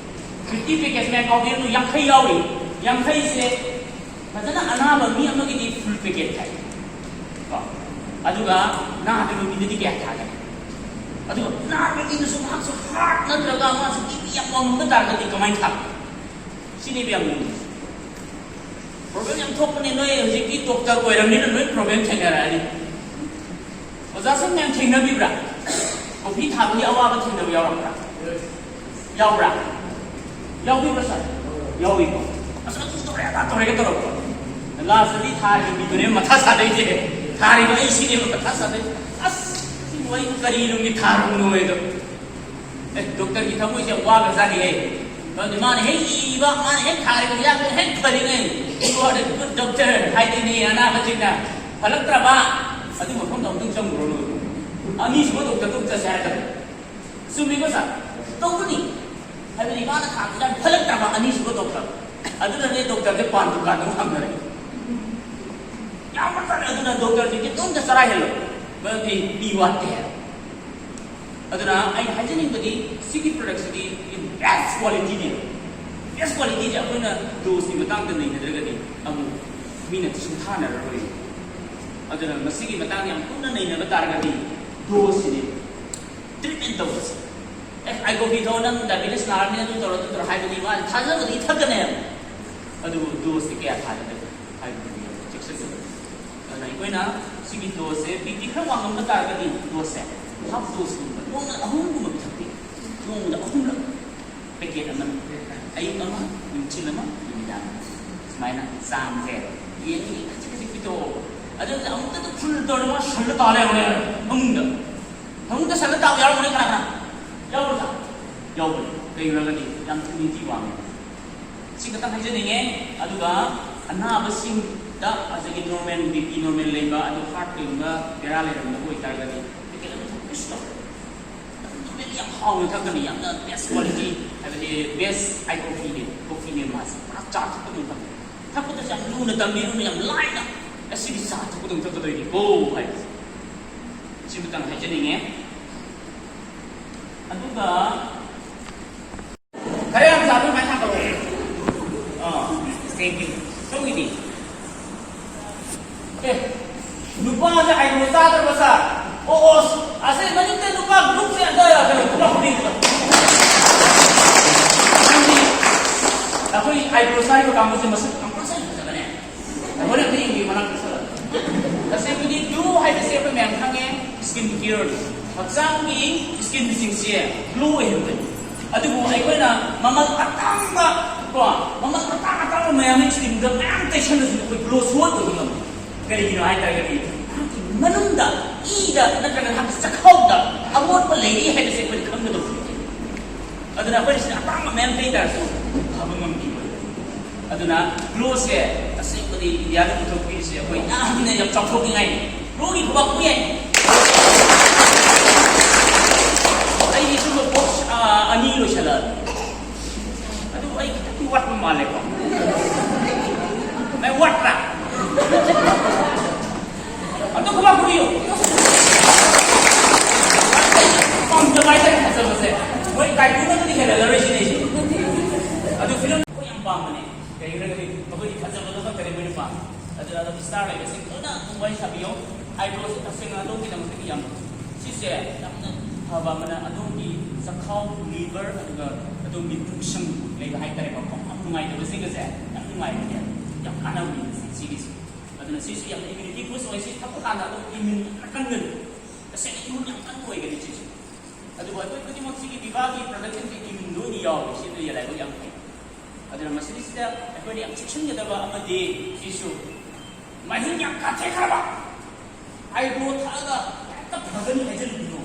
ꯐꯤꯐꯇꯤ ꯄꯦꯀꯦꯠ ꯃꯌꯥꯝ ꯀꯥꯎꯕꯤꯔꯅꯨ, ꯌꯥꯡꯈꯩ ꯌꯥꯎꯔꯤ꯫ ꯌꯥꯡꯈꯩꯁꯦ ꯐꯖꯅ ꯑꯅꯥꯕ ꯃꯤ ꯑꯃꯒꯤꯗꯤ ꯐꯨꯜ ꯄꯦꯀꯦꯠ ꯊꯥꯏ꯫ ꯀꯣ? ꯑꯗꯨꯒ ꯅꯥꯗꯕ ꯃꯤꯗꯗꯤ ꯀꯌꯥ ꯊꯥꯒꯦ? ꯑꯗꯨꯒ ꯅꯥꯕ ꯃꯤꯗꯨꯁꯨ ꯃꯍꯥꯛꯁꯨ ꯍꯥꯔꯠ ꯅꯠꯇ꯭ꯔꯒ ꯃꯥꯁꯨ ꯕꯤ ꯄꯤ ꯌꯥꯝ ꯋꯥꯡꯉꯝꯕ ꯇꯥꯔꯒꯗꯤ ꯀꯃꯥꯏꯅ ꯊꯥꯒꯦ? ꯁꯤꯅꯦꯕ ꯌꯥꯝ ꯂꯨꯔꯤꯁꯦ꯫ ꯄ꯭ꯔꯣꯕ꯭ꯂꯦꯝ ꯌꯥꯝ ꯊꯣꯛꯄꯅꯦ, ꯅꯣꯏ ꯍꯧꯖꯤꯛꯇꯤ ꯗꯣꯛꯇꯔ ꯑꯣꯏꯔꯕꯅꯤꯅ ꯂꯣꯏ ꯄ꯭ꯔꯣꯕ꯭ꯂꯦꯝ ꯊꯦꯡꯅꯔꯛꯑꯅꯤ꯫ ꯑꯣꯖꯥꯁꯤꯡ ꯃꯌꯥꯝ ꯊꯦꯡꯅꯕꯤꯕ꯭ꯔꯥ? ꯀꯣꯐꯤ ꯊꯥꯕꯒꯤ ꯑꯋꯥꯕ ꯊꯦꯡꯅꯕ ꯌꯥꯎꯔꯛꯄ꯭ꯔꯥ? ꯌꯥꯎꯕ꯭ꯔꯥ? ꯌꯥꯎꯕꯤꯕ꯭ꯔꯥ ꯁꯥꯔ? ꯌꯥꯎꯏꯀꯣ꯫ ꯑꯁ, ꯑꯗꯨ ꯇꯧꯔꯦ, ꯑꯗꯥ ꯇꯧꯔꯦꯒ ꯇꯧꯔꯛꯄ꯫ ꯂꯥꯁꯇꯗꯤ ꯊꯥꯔꯤꯕ ꯃꯤꯗꯨꯅꯦ ꯃꯊꯥ ꯁꯥꯗꯣꯏꯁꯦ꯫ ꯊꯥꯔꯤꯕ ꯑꯩꯁꯤꯅꯦꯕ ꯃꯊꯥ ꯁꯥꯗꯣꯏꯁꯦ꯫ ꯑꯁ, ꯁꯤꯕꯨ ꯑꯩ ꯀꯔꯤ ꯅꯨꯡꯒꯤ ꯊꯥꯔꯨꯕꯅꯣ ꯍꯥꯏꯗꯣ꯫ ꯑꯦ, ꯗꯣꯛꯇꯔꯒꯤ ꯊꯃꯣꯏꯁꯦ ꯌꯥꯝ ꯋꯥꯈ꯭ꯔꯖꯥꯠꯅꯤꯍꯦ꯫ ꯑꯗꯨꯗꯤ ꯃꯥꯅ ꯍꯦꯛ ꯏꯕ, ꯃꯥꯅ ꯍꯦꯛ ꯊꯥꯔꯤꯕ ꯍꯤꯗꯥꯛꯇꯨꯅ ꯍꯦꯛ ꯐꯔꯤꯅꯦ꯫ "You are a good doctor" ꯍꯥꯏꯗꯣꯏꯅꯦ ꯑꯅꯥꯕꯁꯤꯡꯅ꯫ ꯐꯠꯂꯛꯇ꯭ꯔꯕ, ꯑꯗꯨ ꯃꯐꯝꯗ ꯑꯃꯨꯛꯇꯪ ꯆꯪꯉꯨꯔꯣ ꯅꯣꯏ꯫ ꯑꯅꯤꯁꯨꯕ ꯗꯣꯛꯇꯔꯗ ꯑꯃꯨꯛ ꯆꯠꯁꯦ ꯍꯥꯏꯔꯛꯀꯅꯤ꯫ ꯆꯨꯝꯃꯤꯀꯣ ꯁꯥꯔ? ꯇꯧꯕꯅꯤ꯫ ꯍꯥꯏꯕꯗꯤ ꯃꯥꯅ ꯊꯥꯕ ꯍꯤꯗꯥꯛ ꯐꯠꯂꯛꯇ꯭ꯔꯕ, ꯑꯅꯤꯁꯨꯕ ꯗꯣꯛꯇꯔ꯫ ꯑꯗꯨꯅꯅꯦ ꯗꯣꯛꯇꯔꯁꯦ ꯄꯥꯟ ꯗꯨꯀꯥꯟꯗ ꯑꯃꯨꯛ ꯍꯥꯡꯅꯔꯛꯏ꯫ ꯌꯥꯝ ꯐꯖꯅ ꯑꯗꯨꯅ ꯗꯣꯛꯇꯔꯁꯤꯡꯁꯦ ꯑꯗꯨꯝꯇ ꯆꯔꯥ ꯍꯦꯜꯂꯣ꯫ ꯃꯔꯝꯗꯤ ꯃꯤ ꯋꯥꯠꯇꯦ ꯍꯥꯏꯕ꯫ ꯑꯗꯨꯅ ꯑꯩꯅ ꯍꯥꯏꯖꯅꯤꯡꯕꯗꯤ ꯁꯤꯒꯤ ꯄ꯭ꯔꯗꯛꯁꯤꯗꯤ ꯕꯦꯁ ꯀ꯭ꯋꯥꯂꯤꯇꯤꯅꯦꯕ꯫ ꯕꯦꯁ ꯀ꯭ꯋꯥꯂꯤꯇꯤꯁꯦ ꯑꯩꯈꯣꯏꯅ ꯗꯣꯁꯀꯤ ꯃꯇꯥꯡꯗ ꯅꯩꯅꯗ꯭ꯔꯒꯗꯤ ꯑꯃꯨꯛ ꯃꯤꯅ ꯁꯤꯡꯊꯥꯅꯔꯔꯣꯏ꯫ ꯑꯗꯨꯅ ꯃꯁꯤꯒꯤ ꯃꯇꯥꯡꯗ ꯌꯥꯝ ꯀꯨꯞꯅ ꯅꯩꯅꯕ ꯇꯥꯔꯒꯗꯤ ꯗꯣꯁꯁꯤꯅꯦ꯫ ꯇ꯭ꯔꯤꯠꯃꯦꯟ ꯇꯧꯕꯁꯦ꯫ ꯑꯦ, ꯑꯥꯏ ꯀꯣꯐꯤ ꯊꯛꯑꯣ, ꯅꯪ ꯗꯥꯏꯕꯦꯇꯤꯁ ꯅꯥꯔꯕꯅꯤꯅ ꯑꯗꯨ ꯇꯧꯔꯣ, ꯑꯗꯨ ꯇꯧꯔꯣ ꯍꯥꯏꯕꯗꯤ ꯃꯥꯅ ꯊꯥꯖꯕꯗꯤ ꯊꯛꯀꯅꯦꯕ꯫ ꯑꯗꯨꯕꯨ ꯗꯣꯁꯇꯤ ꯀꯌꯥ ꯊꯥꯒꯗꯒꯦ ꯍꯥꯏꯕꯗꯨꯗꯤ ꯆꯦꯛꯁꯤꯟꯒꯗꯕꯅꯤ꯫ ꯑꯗꯨꯅ ꯑꯩꯈꯣꯏꯅ ꯁꯤꯒꯤ ꯗꯣꯁꯁꯦ ꯕꯤ ꯄꯤ ꯈꯔ ꯋꯥꯡꯉꯝꯕ ꯇꯥꯔꯒꯗꯤ ꯗꯣꯁꯁꯦ ꯍꯥꯐ ꯗꯣꯁꯀꯨꯝꯕ ꯅꯣꯡꯃꯗ ꯑꯍꯨꯝꯒꯨꯝꯕ ꯄꯤꯊꯛꯄꯤꯌꯨ꯫ ꯅꯣꯡꯃꯗ ꯑꯍꯨꯝꯂꯛ꯫ ꯄꯦꯀꯦꯠ ꯑꯃ, ꯑꯌꯨꯛ ꯑꯃ, ꯅꯨꯡꯊꯤꯜ ꯑꯃ, ꯅꯨꯃꯤꯗꯥꯡ ꯑꯃ꯫ ꯁꯨꯃꯥꯏꯅ ꯆꯥꯡꯁꯦ ꯌꯦꯡꯉꯤ, ꯈꯖꯤꯛ ꯈꯖꯤꯛ ꯄꯤꯊꯣꯛꯑꯣ꯫ ꯑꯗꯨꯗ ꯑꯃꯨꯛꯇꯗ ꯐꯨꯜ ꯇꯧꯔꯒ ꯁꯜꯂ ꯇꯥ ꯂꯩꯔꯝꯃꯦ ꯐꯃꯨꯡꯗ꯫ ꯐꯃꯨꯡꯗ ꯁꯜꯂ ꯇꯥꯕ ꯌꯥꯎꯔꯝꯒꯅꯤ, ꯀꯅꯥ ꯀꯅꯥ ꯌꯥꯎꯔꯣꯏꯗ? ꯌꯥꯎꯕꯅꯤ꯫ ꯀꯩꯒꯤꯅꯣ ꯍꯥꯏꯔꯒꯗꯤ ꯌꯥꯝ ꯏꯝꯌꯨꯅꯤꯇꯤ ꯋꯥꯡꯉꯦ꯫ ꯁꯤ ꯈꯛꯇꯪ ꯍꯥꯏꯖꯅꯤꯡꯉꯦ꯫ ꯑꯗꯨꯒ ꯑꯅꯥꯕꯁꯤꯡꯗ, ꯉꯁꯥꯏꯒꯤ ꯅꯣꯔꯃꯦꯜ, ꯕꯤ ꯄꯤ ꯅꯣꯔꯃꯦꯜ ꯂꯩꯕ, ꯑꯗꯨ ꯍꯥꯔꯠ ꯀꯩꯒꯨꯝꯕ ꯕꯦꯔꯥ ꯂꯩꯔꯝꯕ ꯑꯣꯏꯇꯥꯔꯒꯗꯤ ꯄꯦꯀꯦꯠ ꯑꯃ ꯊꯛꯄ ꯀꯩꯁꯨ ꯇꯧꯔꯣꯏ꯫ ꯑꯗꯨꯝ ꯅꯣꯔꯃꯦꯜꯂꯤ ꯌꯥꯝ ꯍꯥꯎꯅ ꯊꯛꯀꯅꯤ, ꯌꯥꯝꯅ ꯕꯦꯁ ꯀ꯭ꯋꯥꯂꯤꯇꯤ, ꯍꯥꯏꯕꯗꯤ ꯕꯦꯁ ꯑꯥꯏ ꯀꯣꯐꯤꯅꯦ, ꯀꯣꯐꯤꯅꯦ ꯃꯥꯁꯦ, ꯄꯨꯔꯥ ꯆꯥ ꯊꯛꯄꯗꯧꯅ ꯊꯛꯀꯅꯤ꯫ ꯊꯛꯄꯗꯁꯨ ꯌꯥꯝ ꯂꯨꯅ ꯇꯝꯕꯤꯔꯨꯅꯨ, ꯌꯥꯝ ꯂꯥꯏꯅ, ꯑꯁꯤꯗꯤ ꯆꯥ ꯊꯛꯄꯗꯧꯅ ꯊꯛꯀꯗꯣꯏꯅꯤꯀꯣ ꯍꯥꯏꯕꯁꯦ ꯁꯤꯃꯇꯪ ꯍꯥꯏꯖꯅꯤꯡꯉꯦ꯫ ꯑꯗꯨꯒ ꯈꯔ ꯌꯥꯝ ꯆꯥꯕ ꯑꯗꯨꯃꯥꯏꯅ ꯊꯥꯡꯒꯠꯂꯛꯑꯣ꯫ ꯑꯥ, thank you꯫ ꯁꯣꯝꯒꯤꯗꯤ? ꯑꯦ, ꯅꯨꯄꯥꯁꯦ ꯑꯥꯏꯕ꯭ꯔꯣ ꯆꯥꯗ꯭ꯔꯕ ꯁꯥꯔ? ꯑꯣ, ꯑꯣ, ꯑꯁ, ꯑꯁꯤ ꯃꯅꯤꯡꯗ ꯅꯨꯄꯥ ꯒ꯭ꯔꯨꯞꯁꯦ ꯑꯝꯇ ꯀꯩꯅꯣ ꯄꯨꯂꯞ ꯄꯨꯕꯤꯌꯨ꯫ ꯅꯪꯗꯤ ꯑꯩꯈꯣꯏ ꯑꯥꯏꯕ꯭ꯔꯣ ꯆꯥꯔꯤꯕ ꯀꯥꯡꯕꯨꯁꯦ ꯃꯁꯛ ꯌꯥꯝ ꯐꯖꯩ, ꯐꯖꯕꯅꯦ꯫ ꯑꯩꯈꯣꯏꯅ ꯑꯝꯇ ꯌꯦꯡꯕꯤꯌꯨ ꯃꯅꯥꯛꯇ ꯆꯠꯂꯒ꯫ ꯇꯁꯦꯡꯕꯗꯤ ꯒ꯭ꯂꯣ ꯍꯥꯏꯕꯁꯦ ꯑꯩꯈꯣꯏ ꯃꯌꯥꯝ ꯈꯪꯉꯦ, ꯁ꯭ꯀꯤꯟ ꯀꯤꯌꯔꯅꯤ꯫ ꯍꯛꯆꯥꯡꯒꯤ ꯁ꯭ꯀꯤꯟꯁꯤꯡꯁꯦ ꯒ꯭ꯂꯣ ꯑꯣꯏꯍꯟꯕꯅꯤ꯫ ꯑꯗꯨꯕꯨ ꯑꯩꯈꯣꯏꯅ ꯃꯃꯜ ꯑꯇꯥꯡꯕ, ꯀꯣ, ꯃꯃꯜ ꯑꯇꯥꯡ ꯑꯇꯥꯡꯕ ꯃꯌꯥꯝ ꯁ꯭ꯀꯤꯟꯗ ꯃꯌꯥꯝ ꯇꯩꯁꯜꯂꯁꯨ ꯑꯩꯈꯣꯏ ꯒ꯭ꯂꯣ ꯁꯨꯡꯑꯣꯏ ꯑꯣꯏꯕ ꯉꯝꯗꯦ꯫ ꯀꯔꯤꯒꯤꯅꯣ ꯍꯥꯏ ꯇꯥꯔꯒꯗꯤ ꯃꯍꯥꯛꯀꯤ ꯃꯅꯨꯡꯗ, ꯏꯗ ꯅꯠꯇ꯭ꯔꯒ ꯃꯍꯥꯛꯀꯤ ꯆꯈꯥꯎꯗ ꯑꯃꯣꯠꯄ ꯂꯩꯔꯤ ꯍꯥꯏꯕꯁꯦ ꯑꯩꯈꯣꯏꯅ ꯈꯪꯒꯗꯧꯕꯅꯤ꯫ ꯑꯗꯨꯅ ꯑꯩꯈꯣꯏꯅ ꯁꯤꯗ ꯑꯇꯥꯡꯕ ꯃꯌꯥꯝ ꯇꯩ ꯇꯥꯔꯁꯨ ꯐꯕ ꯉꯝꯈꯤꯔꯣꯏ꯫ ꯑꯗꯨꯅ ꯒ꯭ꯂꯣꯁꯦ ꯑꯁꯦꯡꯕꯗꯤ ꯏꯟꯗꯤꯌꯥꯗ ꯄꯨꯊꯣꯛꯄꯤꯔꯤꯁꯦ ꯑꯩꯈꯣꯏ ꯌꯥꯝꯅ ꯌꯥꯝ ꯆꯥꯎꯊꯣꯛꯅꯤꯡꯉꯥꯏꯅꯤ꯫ ꯒ꯭ꯂꯣꯒꯤ ꯈꯨꯕꯥꯛ ꯈꯨꯌꯩ꯫ ꯑꯩꯒꯤ ꯁꯨꯝꯕ ꯕꯣꯛꯁ, ꯑꯥ, ꯑꯅꯤ ꯂꯣꯏꯁꯜꯂꯛꯑꯦ꯫ ꯑꯗꯨ ꯑꯩ ꯈꯤꯇꯪꯗꯤ ꯋꯥꯠꯄ ꯃꯥꯜꯂꯦꯀꯣ? ꯅꯪ ꯋꯥꯠꯄ꯭ꯔꯥ? ꯑꯝꯇ ꯈꯨꯕꯥꯛ ꯈꯨꯕꯤꯌꯨ꯫ ꯄꯥꯝꯖꯕ ꯍꯥꯏꯇꯥꯔꯦ ꯐꯖꯕꯁꯦ꯫ ꯃꯣꯏ ꯀꯥꯏꯀꯨꯅꯕꯨꯗꯤ ꯍꯦꯜꯂꯔꯣꯏ ꯁꯤꯅꯦ ꯑꯩꯁꯦ꯫ ꯑꯗꯨ ꯐꯤꯂꯝ ꯑꯩꯈꯣꯏ ꯌꯥꯝ ꯄꯥꯝꯕꯅꯦ꯫ ꯀꯩꯒꯤꯅꯣ ꯍꯥꯏꯔꯒꯗꯤ ꯑꯩꯈꯣꯏꯒꯤ ꯐꯖꯕꯗꯣ ꯈꯛꯇꯅꯦ ꯃꯣꯏꯅ ꯄꯥꯝꯃꯤ꯫ ꯑꯗꯨꯅ ꯑꯗꯨꯝ ꯁ꯭ꯇꯥꯔ ꯂꯩꯕꯁꯤꯡ ꯂꯣꯏꯅ ꯑꯗꯨꯝ ꯋꯥꯔꯤ ꯁꯥꯕꯤꯌꯣ꯫ ꯑꯥꯏꯕ꯭ꯔꯣꯁꯦ ꯇꯁꯦꯡꯅ ꯑꯗꯣꯝꯒꯤꯗꯃꯛꯇꯗꯤ ꯌꯥꯝ, ꯁꯤꯁꯦ ꯌꯥꯝꯅ ꯐꯕ ꯑꯃꯅ ꯑꯗꯣꯝꯒꯤ ꯆꯈꯥꯎ, ꯂꯤꯚꯔ, ꯑꯗꯨꯒ ꯑꯗꯣꯝꯒꯤ ꯄꯨꯛꯁꯪ ꯂꯩꯕ ꯍꯥꯏꯇꯥꯔꯦꯀꯣ, ꯌꯥꯝ ꯅꯨꯡꯉꯥꯏꯇꯕꯁꯤꯡꯒꯁꯦ ꯌꯥꯝ ꯅꯨꯡꯉꯥꯏꯕꯅꯦ, ꯌꯥꯝ ꯀꯥꯟꯅꯕꯅꯦ ꯁꯤ-, ꯁꯤꯒꯤꯁꯦ꯫ ꯑꯗꯨꯅ ꯁꯤꯁꯨ ꯌꯥꯝꯅ ꯏꯝꯌꯨꯅꯤꯇꯤ ꯕꯨꯁ ꯑꯣꯏ꯫ ꯁꯤ ꯊꯛꯄ ꯀꯥꯟꯗ ꯑꯗꯨꯝ ꯏꯝꯌꯨꯟ ꯌꯥꯝꯅ ꯀꯟꯒꯅꯤ꯫ ꯇꯁꯦꯡꯅ ꯏꯝꯌꯨꯟ ꯌꯥꯝ ꯀꯟꯕ ꯑꯣꯏꯒꯅꯤ ꯁꯤꯁꯦ꯫ ꯑꯗꯨꯕꯨ ꯑꯩꯈꯣꯏ ꯈꯨꯗꯤꯡꯃꯛ ꯁꯤꯒꯤ ꯚꯤꯚꯥꯒꯤ ꯄ꯭ꯔꯗꯛꯁꯟꯁꯦ ꯏꯝꯌꯨꯟꯗ ꯑꯣꯏꯅ ꯌꯥꯎꯋꯦ꯫ ꯁꯤꯗ ꯂꯥꯏꯕꯛ ꯌꯥꯝ ꯐꯩ꯫ ꯑꯗꯨꯅ ꯃꯁꯤꯗꯩꯁꯤꯗ ꯑꯩꯈꯣꯏꯅ ꯌꯥꯝ ꯆꯦꯛꯁꯤꯟꯒꯗꯕ ꯑꯃꯗꯤ ꯁꯤꯁꯨ ꯃꯍꯤꯛ ꯌꯥꯝ ꯀꯥꯊꯦꯛꯈ꯭ꯔꯕ ꯑꯥꯏꯕ꯭ꯔꯣ ꯊꯛꯑꯒ ꯍꯦꯛꯇ ꯐꯒꯅꯤ ꯍꯥꯏꯖꯜꯂꯨꯕꯤꯅꯣ꯫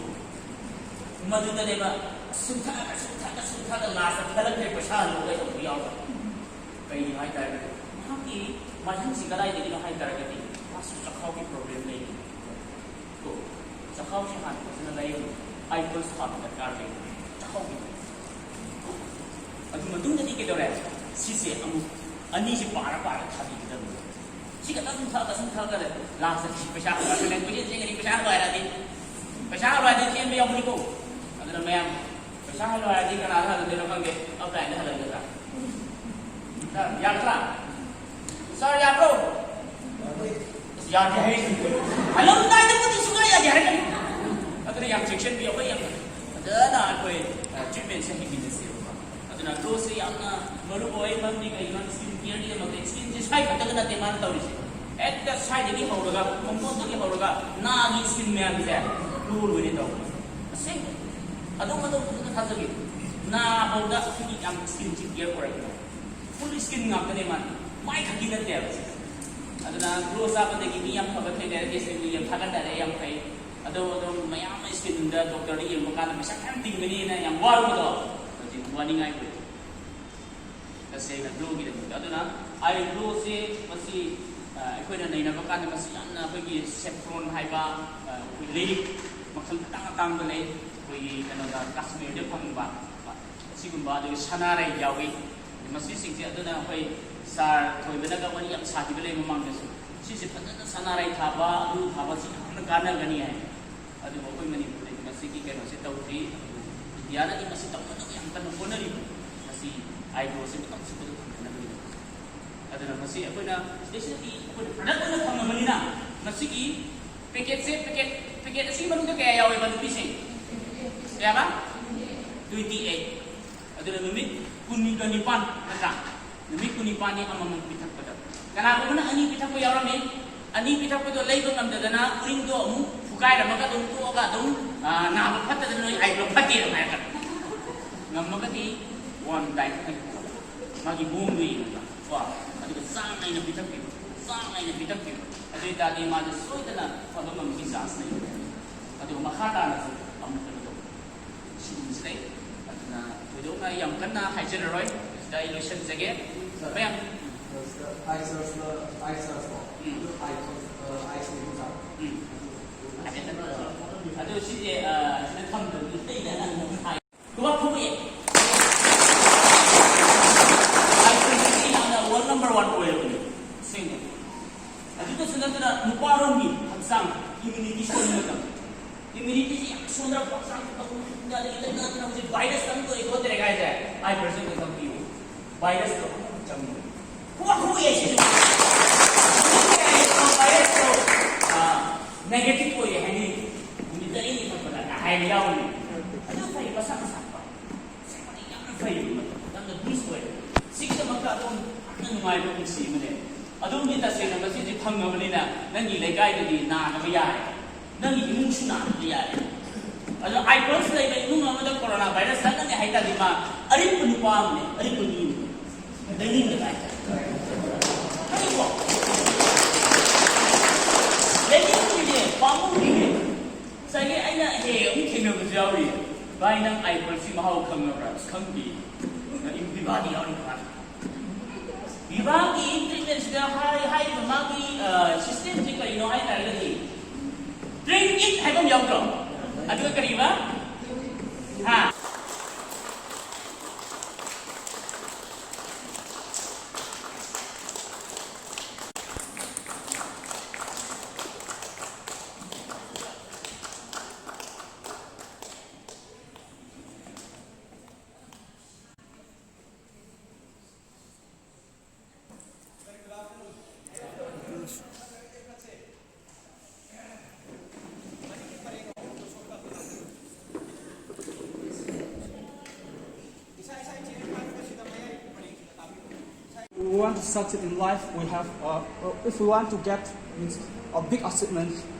ꯃꯗꯨꯗꯅꯦꯕ ꯁꯨꯝꯊꯛꯑꯒ ꯁꯨꯝꯊꯛꯑꯒ ꯁꯨꯝꯊꯛꯑꯒ ꯂꯥꯁꯇ ꯐꯠꯂꯛꯇ꯭ꯔꯦ ꯄꯩꯁꯥ ꯍꯜꯂꯛꯑꯒ ꯇꯧꯕ ꯌꯥꯎꯕ꯫ ꯀꯩꯒꯤꯅꯣ ꯍꯥꯏ ꯇꯥꯔꯒꯗꯤ ꯃꯍꯥꯛꯀꯤ ꯃꯍꯤꯛꯁꯤ ꯀꯗꯥꯏꯗꯒꯤꯅꯣ ꯍꯥꯏ ꯇꯥꯔꯒꯗꯤ ꯃꯥꯁꯨ ꯆꯈꯥꯎꯒꯤ ꯄ꯭ꯔꯣꯕ꯭ꯂꯦꯝ ꯂꯩꯔꯤ꯫ ꯀꯣ, ꯆꯈꯥꯎꯁꯦ ꯍꯥꯟꯅ ꯐꯖꯅ ꯂꯥꯏꯌꯦꯡꯉꯨ꯫ ꯑꯥꯏꯕ꯭ꯔꯣꯁ ꯊꯥꯕ ꯗꯔꯀꯥꯔ ꯂꯩ꯫ ꯆꯈꯥꯎꯒꯤ꯫ ꯑꯗꯨ ꯃꯇꯨꯡꯗꯗꯤ ꯀꯩꯗꯧꯔꯦ? ꯁꯤꯁꯦ ꯑꯃꯨꯛ ꯑꯅꯤꯁꯦ ꯄꯥꯔ ꯄꯥꯔ ꯊꯥꯕꯤꯒꯗꯕꯅꯤ꯫ ꯁꯤ ꯈꯛꯇ ꯁꯨꯝ ꯊꯛꯑꯒ ꯁꯨꯝ ꯊꯛꯑꯒ ꯂꯥꯁꯇ ꯁꯤ ꯄꯩꯁꯥ ꯍꯜꯂꯛꯑꯒ ꯀꯣꯏꯆꯦꯟ ꯆꯦꯟꯒꯅꯤ꯫ ꯄꯩꯁꯥ ꯍꯜꯂꯛꯑꯗꯤ, ꯄꯩꯁꯥ ꯍꯜꯂꯛꯑꯗꯤ ꯆꯦꯟꯕ ꯌꯥꯎꯕꯅꯤꯀꯣ꯫ ꯑꯗꯨꯅ ꯃꯌꯥꯝ ꯄꯩꯁꯥ ꯍꯜꯂꯛꯑꯗꯤ ꯀꯅꯥꯗ ꯍꯜꯂꯛꯇꯣꯏꯅꯣ ꯈꯪꯗꯦ꯫ ꯑꯣꯐꯂꯥꯏꯟꯗ ꯍꯜꯂꯛꯀꯗ꯭ꯔꯥ? ꯁꯥꯔ, ꯌꯥꯒꯗ꯭ꯔꯥ? ꯁꯥꯔ, ꯌꯥꯕ꯭ꯔꯣ? ꯑꯁ, ꯌꯥꯗꯦ ꯍꯥꯏꯔꯤꯁꯤꯅꯤ꯫ ꯍꯜꯂꯝꯗꯥꯏꯗꯕꯨꯗꯤ ꯁꯨꯡꯌꯥ ꯌꯥꯗꯦ ꯍꯥꯏꯔꯛꯀꯅꯤ꯫ ꯑꯗꯨꯅ ꯌꯥꯝ ꯆꯦꯛꯁꯤꯟꯕꯤꯌꯨ꯫ ꯑꯩꯈꯣꯏ ꯌꯥꯝ ꯐꯖꯅ ꯑꯩꯈꯣꯏ, ꯑ, ꯇ꯭ꯔꯤꯠꯃꯦꯟꯁꯦ ꯍꯩꯃꯤꯟꯅꯁꯦꯕꯀꯣ꯫ ꯑꯗꯨꯅ ꯒ꯭ꯂꯣꯁꯦ ꯌꯥꯝꯅ ꯃꯔꯨ ꯑꯣꯏ, ꯃꯔꯝꯗꯤ ꯀꯩꯒꯤꯅꯣ ꯍꯥꯏꯗꯤ ꯁ꯭ꯀꯤꯟ ꯀꯤꯌꯔꯒꯤꯗꯃꯛꯇ꯫ ꯁ꯭ꯀꯤꯟꯁꯦ ꯁ꯭ꯋꯥꯏ ꯈꯛꯇꯒ ꯅꯠꯇꯦ ꯃꯥꯅ ꯇꯧꯔꯤꯁꯦ, ꯍꯦꯛꯇ ꯁ꯭ꯋꯥꯏꯗꯒꯤ ꯍꯧꯔꯒ, ꯈꯣꯡꯄꯣꯠꯇꯒꯤ ꯍꯧꯔꯒ ꯅꯥꯒꯤ ꯁ꯭ꯀꯤꯟ ꯃꯌꯥꯝꯁꯦ ꯒ꯭ꯂꯣ ꯂꯣꯏꯅ ꯇꯧꯕ꯫ ꯑꯁꯦꯡꯕ꯫ ꯑꯗꯨꯝ ꯑꯗꯨꯝ ꯐꯖꯅ ꯊꯥꯖꯒꯦ꯫ ꯅꯥ ꯐꯥꯎꯗ ꯑꯩꯈꯣꯏꯒꯤ ꯌꯥꯝ ꯁ꯭ꯀꯤꯟꯁꯤ ꯀꯤꯌꯔ ꯑꯣꯏꯔꯛꯄ꯫ ꯐꯨꯜ ꯁ꯭ꯀꯤꯟ ꯉꯥꯛꯇꯅꯦ ꯃꯥꯗꯤ꯫ ꯃꯥꯏ ꯈꯛꯀꯤ ꯅꯠꯇꯦꯕ ꯁꯤꯁꯦ꯫ ꯑꯗꯨꯅ ꯒ꯭ꯂꯣ ꯆꯥꯕꯗꯒꯤ ꯃꯤ ꯌꯥꯝ ꯐꯕ ꯊꯦꯡꯅꯔꯦ, ꯁ꯭ꯀꯤꯟ ꯌꯥꯝ ꯊꯥꯒꯠꯅꯔꯦ, ꯌꯥꯝ ꯐꯩ꯫ ꯑꯗꯣ ꯑꯗꯨꯝ ꯃꯌꯥꯝ ꯑꯃ ꯁ꯭ꯀꯤꯟꯗ ꯗꯣꯛꯇꯔꯗ ꯌꯦꯡꯕ ꯀꯥꯟꯗ ꯄꯩꯁꯥ ꯃꯌꯥꯝ ꯇꯤꯡꯒꯅꯤꯅ ꯌꯥꯝ ꯋꯥꯔꯨꯕꯗꯣ ꯍꯧꯖꯤꯛ ꯋꯥꯅꯤꯡꯉꯥꯏ ꯑꯣꯏ꯫ ꯇꯁꯦꯡꯅ ꯒ꯭ꯂꯣꯒꯤꯗꯃꯛꯇ꯫ ꯑꯗꯨꯅ ꯑꯥꯏ ꯒ꯭ꯂꯣꯁꯦ ꯃꯁꯤ, ꯑ, ꯑꯩꯈꯣꯏꯅ ꯅꯩꯅꯕ ꯀꯥꯟꯗ ꯃꯁꯤ ꯌꯥꯝꯅ ꯑꯩꯈꯣꯏꯒꯤ ꯁꯦꯐ꯭ꯔꯣꯟ ꯍꯥꯏꯕ, ꯑ, ꯑꯩꯈꯣꯏ ꯂꯩꯔꯤꯛ ꯃꯈꯜ ꯑꯇꯥꯡ ꯑꯇꯥꯡꯕ ꯂꯩ꯫ ꯑꯩꯈꯣꯏꯒꯤ ꯀꯩꯅꯣꯗ ꯀꯥꯁꯃꯤꯔꯗ ꯐꯪꯕ ꯑꯁꯤꯒꯨꯝꯕ, ꯑꯗꯨꯒ ꯁꯅꯥꯔꯩ ꯌꯥꯎꯏ꯫ ꯃꯁꯤꯁꯤꯡꯁꯦ ꯑꯗꯨꯅ ꯑꯩꯈꯣꯏ ꯁꯥꯔ ꯊꯣꯏꯕꯅꯒ ꯋꯥꯔꯤ ꯌꯥꯝ ꯁꯥꯈꯤꯕ ꯂꯩ ꯃꯃꯥꯡꯗꯁꯨ꯫ ꯁꯤꯁꯦ ꯐꯖꯅ ꯁꯅꯥꯔꯩ ꯊꯥꯕ, ꯑꯂꯨ ꯊꯥꯕ ꯁꯤ ꯌꯥꯝꯅ ꯀꯥꯟꯅꯒꯅꯤ ꯍꯥꯏ꯫ ꯑꯗꯨꯕꯨ ꯑꯩꯈꯣꯏ ꯃꯅꯤꯄꯨꯔꯗꯗꯤ ꯃꯁꯤꯒꯤ ꯀꯩꯅꯣꯁꯦ ꯇꯧꯗ꯭ꯔꯤ꯫ ꯑꯗꯨꯕꯨ ꯏꯟꯗꯤꯌꯥꯗꯗꯤ ꯃꯁꯤ ꯇꯧꯅꯅꯕ ꯌꯥꯝ ꯀꯟꯅ ꯍꯣꯠꯅꯔꯤꯕ꯫ ꯃꯁꯤ ꯑꯥꯏꯕ꯭ꯔꯣꯁꯦ ꯃꯇꯝ ꯆꯨꯞꯄꯗ ꯊꯝꯅꯅꯕꯒꯤꯗꯃꯛꯇ꯫ ꯑꯗꯨꯅ ꯃꯁꯤ ꯑꯩꯈꯣꯏꯅ ꯁ꯭ꯄꯦꯁꯤꯌꯦꯜꯂꯤ ꯑꯩꯈꯣꯏꯅ ꯄ꯭ꯔꯗꯛ ꯑꯣꯏꯅ ꯊꯝꯃꯕꯅꯤꯅ ꯃꯁꯤꯒꯤ ꯄꯦꯀꯦꯠꯁꯦ, ꯄꯦꯀꯦꯠ, ꯄꯦꯀꯦꯠ ꯑꯁꯤꯒꯤ ꯃꯅꯨꯡꯗ ꯀꯌꯥ ꯌꯥꯎꯋꯦꯕ ꯅꯨꯄꯤꯁꯤꯡ? ꯀꯌꯥꯕ? Twenty eight. ꯑꯗꯨꯅ ꯅꯨꯃꯤꯠ ꯀꯨꯟꯅꯤꯒ ꯅꯤꯄꯥꯟ ꯅꯠꯇ꯭ꯔꯥ? ꯅꯨꯃꯤꯠ ꯀꯨꯟꯅꯤꯄꯥꯟꯅꯤ ꯑꯃꯃꯝ ꯄꯤꯊꯛꯄꯗ꯫ ꯀꯅꯥꯒꯨꯝꯕꯅ ꯑꯅꯤ ꯄꯤꯊꯛꯄ ꯌꯥꯎꯔꯝꯃꯤ꯫ ꯑꯅꯤ ꯄꯤꯊꯛꯄꯗꯣ ꯂꯩꯕ ꯉꯝꯗꯗꯅ ꯎꯔꯤꯡꯗꯣ ꯑꯃꯨꯛ ꯐꯨꯒꯥꯏꯔꯝꯃꯒ ꯑꯗꯨꯝ ꯇꯣꯛꯑꯒ ꯑꯗꯨꯝ, ꯑ, ꯅꯥꯕ ꯐꯠꯇꯗꯅ ꯅꯣꯏ ꯑꯥꯏꯕ꯭ꯔꯣ ꯐꯠꯇꯦ ꯑꯗꯨꯝ ꯍꯥꯏꯔꯛꯀꯅꯤ꯫ ꯉꯝꯃꯒꯗꯤ ꯋꯥꯟ ꯇꯥꯏꯝ ꯈꯛꯇꯪ ꯄꯤꯊꯛꯑꯣ꯫ ꯃꯥꯒꯤ ꯃꯑꯣꯡꯗꯣ ꯌꯦꯡꯉꯒ ꯀꯣ, ꯑꯗꯨꯒ ꯆꯥꯡ ꯅꯥꯏꯅ ꯄꯤꯊꯛꯄꯤꯕ, ꯆꯥꯡ ꯅꯥꯏꯅ ꯄꯤꯊꯛꯄꯤꯕ, ꯑꯗꯨ ꯑꯣꯏꯇꯥꯔꯗꯤ ꯃꯥꯗꯤ ꯁꯣꯏꯗꯅ ꯐꯕ ꯉꯝꯕꯒꯤ ꯆꯥꯟꯁ ꯂꯩꯕꯅꯦ꯫ ꯑꯗꯨꯒ ꯃꯈꯥ ꯇꯥꯅꯁꯨ ꯑꯃꯨꯛ ꯀꯩꯅꯣ ꯇꯧꯕ ꯁꯤꯒꯨꯝꯕꯁꯤ ꯂꯩ꯫ ꯑꯗꯨꯅ ꯊꯣꯏꯗꯣꯛꯅ ꯑꯩ ꯌꯥꯝ ꯀꯟꯅ ꯍꯥꯏꯖꯔꯔꯣꯏ, ꯁꯤꯗ ꯑꯩ ꯂꯣꯏꯁꯤꯟꯖꯒꯦ꯫ ꯃꯌꯥꯝ꯫ ꯑꯥꯏ ꯆꯔꯁꯇ ꯑꯥꯏ ꯆꯔꯁꯇꯣ ꯎꯝ꯫ ꯑꯗꯨ ꯑꯥꯏ ꯆꯔꯁ ꯑꯥꯏ ꯁꯤꯅꯦꯕ꯫ ꯎꯝ꯫ ꯍꯥꯏꯐꯦꯠꯇꯪ꯫ ꯑꯗꯨ ꯁꯤꯁꯦ, ꯑ, ꯁꯤꯗ ꯊꯝꯗꯕꯅꯤ, ꯑꯇꯩꯗ ꯅꯪ ꯍꯥꯏ꯫ ꯈꯨꯕꯥꯛ ꯈꯨꯕ ꯌꯥꯏ꯫ ꯑꯥꯏ ꯁꯔꯁꯇꯤ ꯌꯥꯝꯅ ꯋꯥꯔꯜ ꯅꯝꯕꯔ ꯋꯥꯟ ꯑꯣꯏꯔꯕꯅꯤ꯫ ꯑꯁꯦꯡꯕ꯫ ꯑꯗꯨꯗꯁꯨ ꯅꯠꯇꯅ ꯅꯨꯄꯥꯔꯣꯝꯒꯤ ꯍꯛꯆꯥꯡ ꯏꯝꯌꯨꯅꯤꯇꯤ ꯁꯣꯟꯕ ꯃꯇꯝ, ꯏꯝꯌꯨꯅꯤꯇꯤꯁꯤ ꯌꯥꯝ ꯁꯣꯟꯊꯔꯛꯄ, ꯍꯛꯆꯥꯡꯁꯤ ꯇꯧꯕ ꯃꯇꯝꯗ ꯑꯗꯒꯤ ꯂꯥꯏꯅꯥ ꯇꯤꯟꯅꯥ ꯍꯧꯖꯤꯛ ꯚꯥꯏꯔꯁ ꯑꯃ ꯊꯣꯛꯑꯦ ꯈꯣꯠꯇ꯭ꯔꯦ ꯍꯥꯏꯁꯦ, ꯑꯥꯏ ꯄꯔꯁꯦꯟ ꯈꯛꯇꯪ ꯄꯤꯌꯨ꯫ ꯚꯥꯏꯔꯁꯇꯣ ꯑꯃꯈꯛ ꯆꯪꯉꯤ꯫ ꯈꯨꯕꯥꯛ ꯈꯨꯕ ꯌꯥꯏ ꯁꯤꯁꯨ꯫ ꯚꯥꯏꯔꯁꯇꯣ, ꯑ, ꯅꯦꯒꯦꯇꯤꯚ ꯑꯣꯏꯌꯦ ꯍꯥꯏꯅꯤ꯫ ꯅꯨꯃꯤꯠ ꯇꯔꯦꯠꯅꯤ ꯊꯛꯄꯗ ꯍꯥꯏꯕ ꯌꯥꯎꯔꯤꯅꯤ꯫ ꯑꯗꯨ ꯐꯩ, ꯃꯁꯥ ꯃꯁꯥ ꯐꯕ꯫ ꯑꯁꯦꯡꯕꯗꯤ ꯌꯥꯝꯅ ꯐꯩ, ꯌꯥꯝꯅ ꯕꯨꯁ ꯑꯣꯏ꯫ ꯁꯤꯒꯤꯗꯃꯛꯇ ꯑꯗꯣꯝ ꯌꯥꯝꯅ ꯅꯨꯡꯉꯥꯏꯕ ꯄꯨꯟꯁꯤ ꯑꯃꯅꯦ꯫ ꯑꯗꯣꯝꯗꯤ ꯇꯁꯦꯡꯅ ꯃꯁꯤꯁꯦ ꯐꯪꯉꯕꯅꯤꯅ ꯅꯪꯒꯤ ꯂꯩꯀꯥꯏꯗꯗꯤ ꯅꯥꯅꯕ ꯌꯥꯔꯦ, ꯅꯪꯒꯤ ꯏꯃꯨꯡꯁꯨ ꯅꯥꯅꯕ ꯌꯥꯔꯦ꯫ ꯑꯗꯣ ꯑꯥꯏ ꯄꯔꯁ ꯂꯩꯕ ꯏꯃꯨꯡ ꯑꯃꯗ ꯀꯣꯔꯣꯅꯥ ꯚꯥꯏꯔꯁ ꯆꯪꯉꯅꯤ ꯍꯥꯏ ꯇꯥꯔꯗꯤ ꯃꯥ ꯑꯔꯤꯕ ꯅꯨꯄꯥ ꯑꯃꯅꯦ, ꯑꯔꯤꯕ ꯃꯤ ꯑꯃꯅꯦ꯫ ꯂꯩꯅꯤꯡꯗꯕ ꯍꯥꯏꯇꯥꯔꯦ꯫ ꯈꯪꯉꯤꯀꯣ? ꯂꯩꯅꯤꯡꯗ꯭ꯔꯤꯅꯦ, ꯄꯥꯝꯃꯨꯗ꯭ꯔꯤꯅꯦ꯫ ꯉꯁꯥꯏꯒꯤ ꯑꯩꯅ ꯍꯦꯛ ꯍꯦꯛ ꯑꯃꯨꯛ ꯊꯦꯡꯅꯕꯁꯨ ꯌꯥꯎꯔꯤ꯫ "ꯚꯥꯏ, ꯅꯪ ꯑꯥꯏ ꯄꯔꯁꯀꯤ ꯃꯍꯥꯎ ꯈꯪꯉꯕ꯭ꯔꯥ?" "ꯑꯁ, ꯈꯪꯗꯦ꯫ ꯅꯪ ꯚꯤꯚꯥꯗꯤ ꯌꯥꯎꯔꯤꯕ꯭ꯔꯥ?" ꯚꯤꯚꯥꯒꯤ ꯇ꯭ꯔꯤꯠꯃꯦꯟꯁꯤꯗ ꯍꯥꯏ-, ꯍꯥꯏꯔꯤꯕ ꯃꯥꯒꯤ, ꯑ, ꯁꯤꯁꯇꯦꯝꯁꯤ ꯀꯔꯤꯅꯣ ꯍꯥꯏ ꯇꯥꯔꯒꯗꯤ, "Drink it" ꯍꯥꯏꯕ ꯑꯃ ꯌꯥꯎꯗ꯭ꯔꯣ? ꯑꯗꯨꯒ ꯀꯔꯤꯕ? ꯍꯥ? We want to succeed in life, we have, uh, uh, if we want to get, means, a big achievement,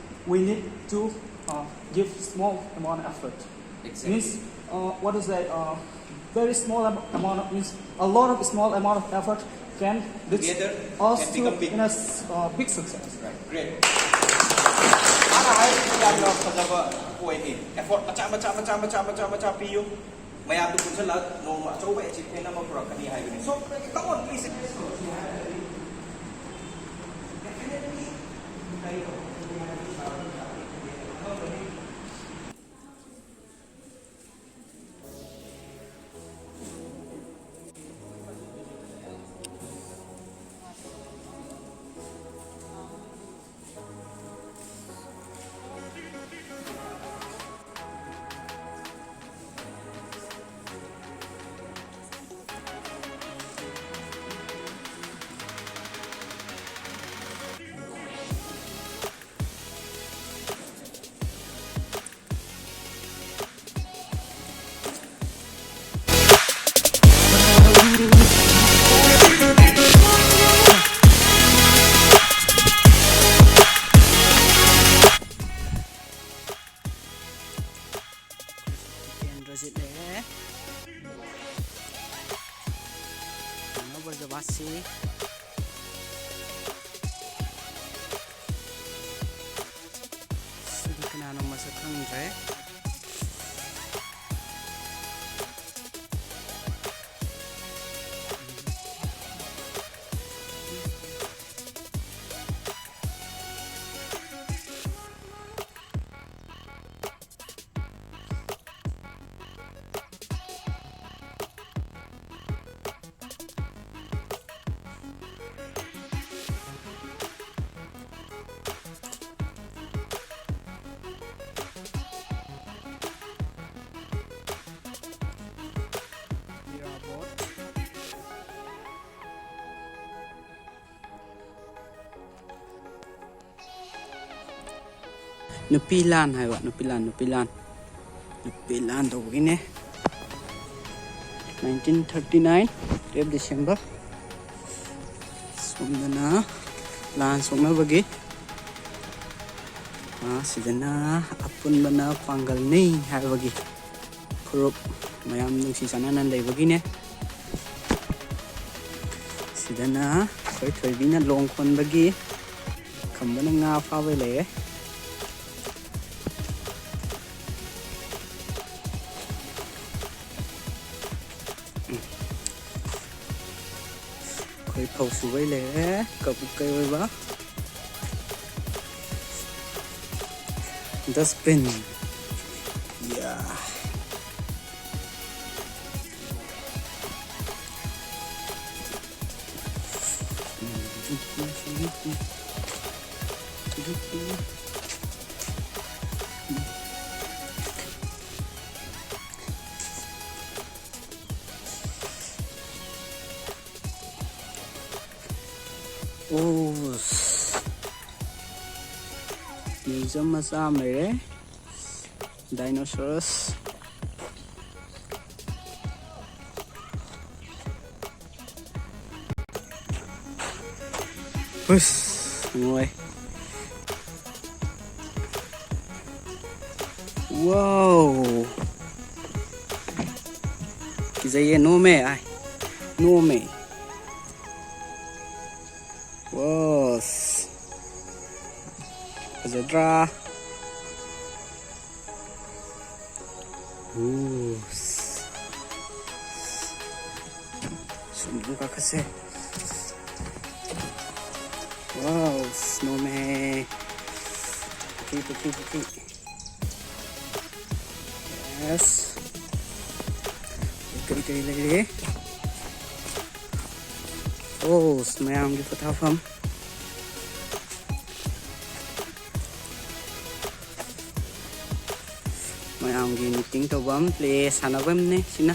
we need to, uh, give small amount of effort. Exactly. Means, uh, what to say, uh, Very small am- amount of, means a lot of small amount of effort can reach Together us can to become big. In a s- uh, big success. Right, great. ꯃꯥꯅ ꯍꯥꯏꯔꯤꯁꯤ ꯌꯥꯝꯅ ꯐꯖꯕ ꯄꯣꯏꯟꯅꯤ꯫ Effort ꯃꯆꯥ ꯃꯆꯥ ꯃꯆꯥ ꯃꯆꯥ ꯃꯆꯥ ꯃꯆꯥ ꯄꯤꯌꯨ, ꯃꯌꯥꯝꯗꯨ ꯄꯨꯟꯁꯤꯜꯂꯒ ꯅꯣꯡꯃ ꯑꯆꯧꯕ ꯑꯦꯆꯤꯚꯃꯦꯟ ꯑꯃ ꯄꯨꯔꯛꯀꯅꯤ ꯍꯥꯏꯕꯅꯤ꯫ So, come on, please. ꯖꯤꯇꯦꯟꯗ꯭ꯔꯖꯤꯠ ꯂꯩꯔꯦ꯫ ꯑꯅꯧꯕ ꯖꯕꯥꯁꯤ꯫ ꯁꯤꯗꯤ ꯀꯅꯥꯅꯣ ꯃꯁꯛ ꯈꯪꯗ꯭ꯔꯦ꯫ ꯅꯨꯄꯤ ꯂꯥꯟ ꯍꯥꯏꯕ, ꯅꯨꯄꯤ ꯂꯥꯟ, ꯅꯨꯄꯤ ꯂꯥꯟ꯫ ꯅꯨꯄꯤ ꯂꯥꯟ ꯇꯧꯕꯒꯤꯅꯦ꯫ Nineteen thirty nine, twelve December꯫ ꯁꯣꯝꯗꯅ ꯂꯥꯟ ꯁꯣꯛꯅꯕꯒꯤ, ꯑꯥ, ꯁꯤꯗꯅ ꯑꯄꯨꯟꯕꯅ ꯄꯥꯡꯒꯜꯅꯤ ꯍꯥꯏꯕꯒꯤ ꯐꯨꯔꯨꯞ꯫ ꯃꯌꯥꯝ ꯅꯨꯡꯁꯤ ꯆꯥꯟꯅꯅ ꯂꯩꯕꯒꯤꯅꯦ꯫ ꯁꯤꯗꯅ ꯑꯩꯈꯣꯏ ꯊꯣꯏꯕꯤꯅ ꯂꯣꯡ ꯈꯣꯟꯕꯒꯤ, ꯈꯝꯕꯅ ꯉꯥ ꯐꯥꯕꯩ ꯂꯩꯔꯦ꯫ ꯑꯩꯈꯣꯏ ꯐꯧ ꯁꯨꯕꯩ ꯂꯩꯔꯦ꯫ ꯀꯕꯨꯛ ꯀꯩ ꯑꯣꯏꯕ ꯗꯁꯕꯤꯟ꯫ ꯌꯥ꯫ ꯑꯣ, ꯃ꯭ꯌꯨꯖꯤꯌꯝ ꯃꯆꯥ ꯑꯃ ꯂꯩꯔꯦ꯫ ꯗꯥꯏꯅꯣꯁꯣꯔꯁ꯫ ꯍꯨꯁ, ꯅꯨꯡꯉꯥꯏ꯫ ꯋꯥꯎ꯫ ꯀꯤꯖꯩꯌꯦ, ꯅꯣꯝꯃꯦ, ꯑꯥꯏ꯫ ꯅꯣꯝꯃꯦ꯫ ꯋꯥꯁ꯫ ꯐꯖꯗ꯭ꯔꯥ? ꯎ꯫ ꯁꯨꯝ ꯀꯥꯈꯠꯁꯦ꯫ ꯋꯥꯎ, ꯅꯣꯝꯃꯦ꯫ ꯄꯨꯈ꯭ꯔꯤ, ꯄꯨꯈ꯭ꯔꯤ, ꯄꯨꯈ꯭ꯔꯤ꯫ ꯌꯦꯁ꯫ ꯀꯔꯤ ꯀꯔꯤ ꯂꯩꯔꯤ? ꯑꯣ, ꯃꯌꯥꯝꯒꯤ ꯄꯣꯊꯥꯐꯝ꯫ ꯃꯌꯥꯝꯒꯤ ꯃꯤꯇꯤꯡ ꯇꯧꯐꯝ, ꯄ꯭ꯂꯦ ꯁꯥꯟꯅꯐꯝꯅꯦ ꯁꯤꯅ꯫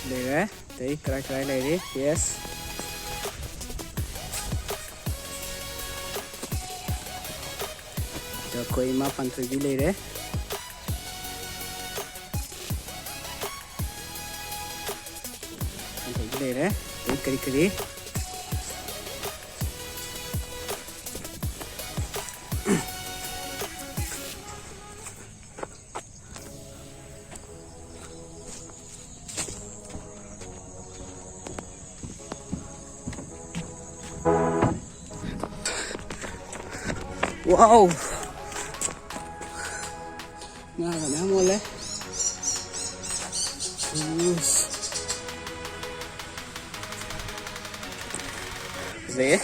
ꯂꯩꯔꯦ꯫ ꯑꯇꯩ ꯀꯔꯥꯏ ꯀꯔꯥꯏ ꯂꯩꯔꯤ? ꯌꯦꯁ꯫ ꯑꯗ ꯑꯩꯈꯣꯏ ꯏꯃꯥ ꯄꯥꯟꯊꯣꯏꯕꯤ ꯂꯩꯔꯦ꯫ ꯄꯥꯟꯊꯣꯏꯕꯤ ꯂꯩꯔꯦ꯫ ꯑꯗꯩ ꯀꯔꯤ ꯀꯔꯤ? Wow! ꯉꯥꯒ ꯃꯌꯥꯝ ꯑꯣꯜꯂꯦ꯫ ꯎꯁ꯫ ꯐꯖꯩꯌꯦ꯫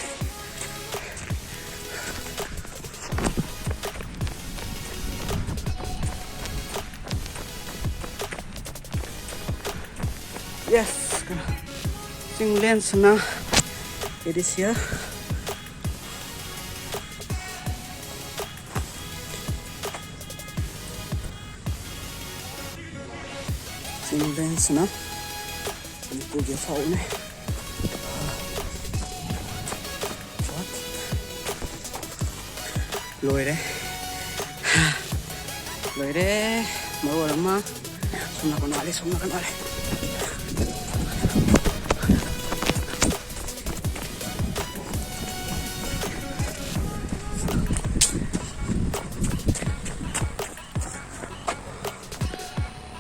Yes, ꯀꯩꯅꯣ, ꯆꯤꯡꯂꯦꯟ ꯁꯅꯥ, it is here. ꯆꯤꯡꯂꯦꯟ ꯁꯅꯥ ꯃꯅꯤꯄꯨꯔꯒꯤ ꯑꯐꯥꯎꯕꯅꯦ꯫ ꯂꯣꯏꯔꯦ꯫ ꯂꯣꯏꯔꯦ꯫ ꯃꯔꯣꯜ ꯑꯃ꯫ ꯁꯣꯝ ꯅꯥꯀꯟ ꯋꯥꯠꯂꯤ, ꯁꯣꯝ ꯅꯥꯀꯟ ꯋꯥꯠꯂꯤ꯫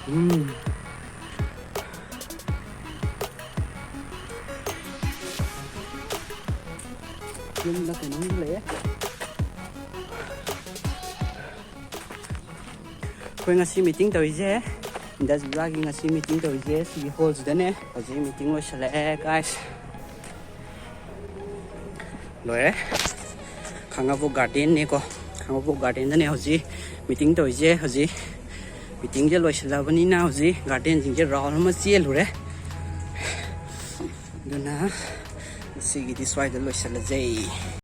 ꯎꯝ꯫ ꯌꯨꯝꯗ ꯀꯩꯅꯣꯝ ꯂꯩꯌꯦ꯫ ꯑꯩꯈꯣꯏ ꯉꯁꯤ meeting ꯇꯧꯔꯤꯁꯦ, ꯏꯟꯗꯁ ꯚꯤꯂꯥꯒꯤ ꯉꯁꯤ meeting ꯇꯧꯔꯤꯁꯦ ꯁꯤꯒꯤ hallꯁꯤꯗꯅꯦ꯫ ꯍꯧꯖꯤꯛ meeting ꯂꯣꯏꯁꯤꯜꯂꯛꯑꯦ, guys꯫ ꯂꯣꯏꯔꯦ꯫ ꯈꯥꯡꯉꯕꯣꯛ gardenꯅꯦꯀꯣ꯫ ꯈꯥꯡꯉꯕꯣꯛ gardenꯗꯅꯦ ꯍꯧꯖꯤꯛ meeting ꯇꯧꯔꯤꯁꯦ꯫ ꯍꯧꯖꯤꯛ meetingꯁꯦ ꯂꯣꯏꯁꯤꯜꯂꯕꯅꯤꯅ ꯍꯧꯖꯤꯛ gardenꯁꯤꯡꯁꯦ round ꯑꯃ ꯆꯦꯜꯂꯨꯔꯦ꯫ ꯑꯗꯨꯅ ꯉꯁꯤꯒꯤꯗꯤ ꯁ꯭ꯋꯥꯏꯗ ꯂꯣꯏꯁꯤꯜꯂꯁꯦ꯫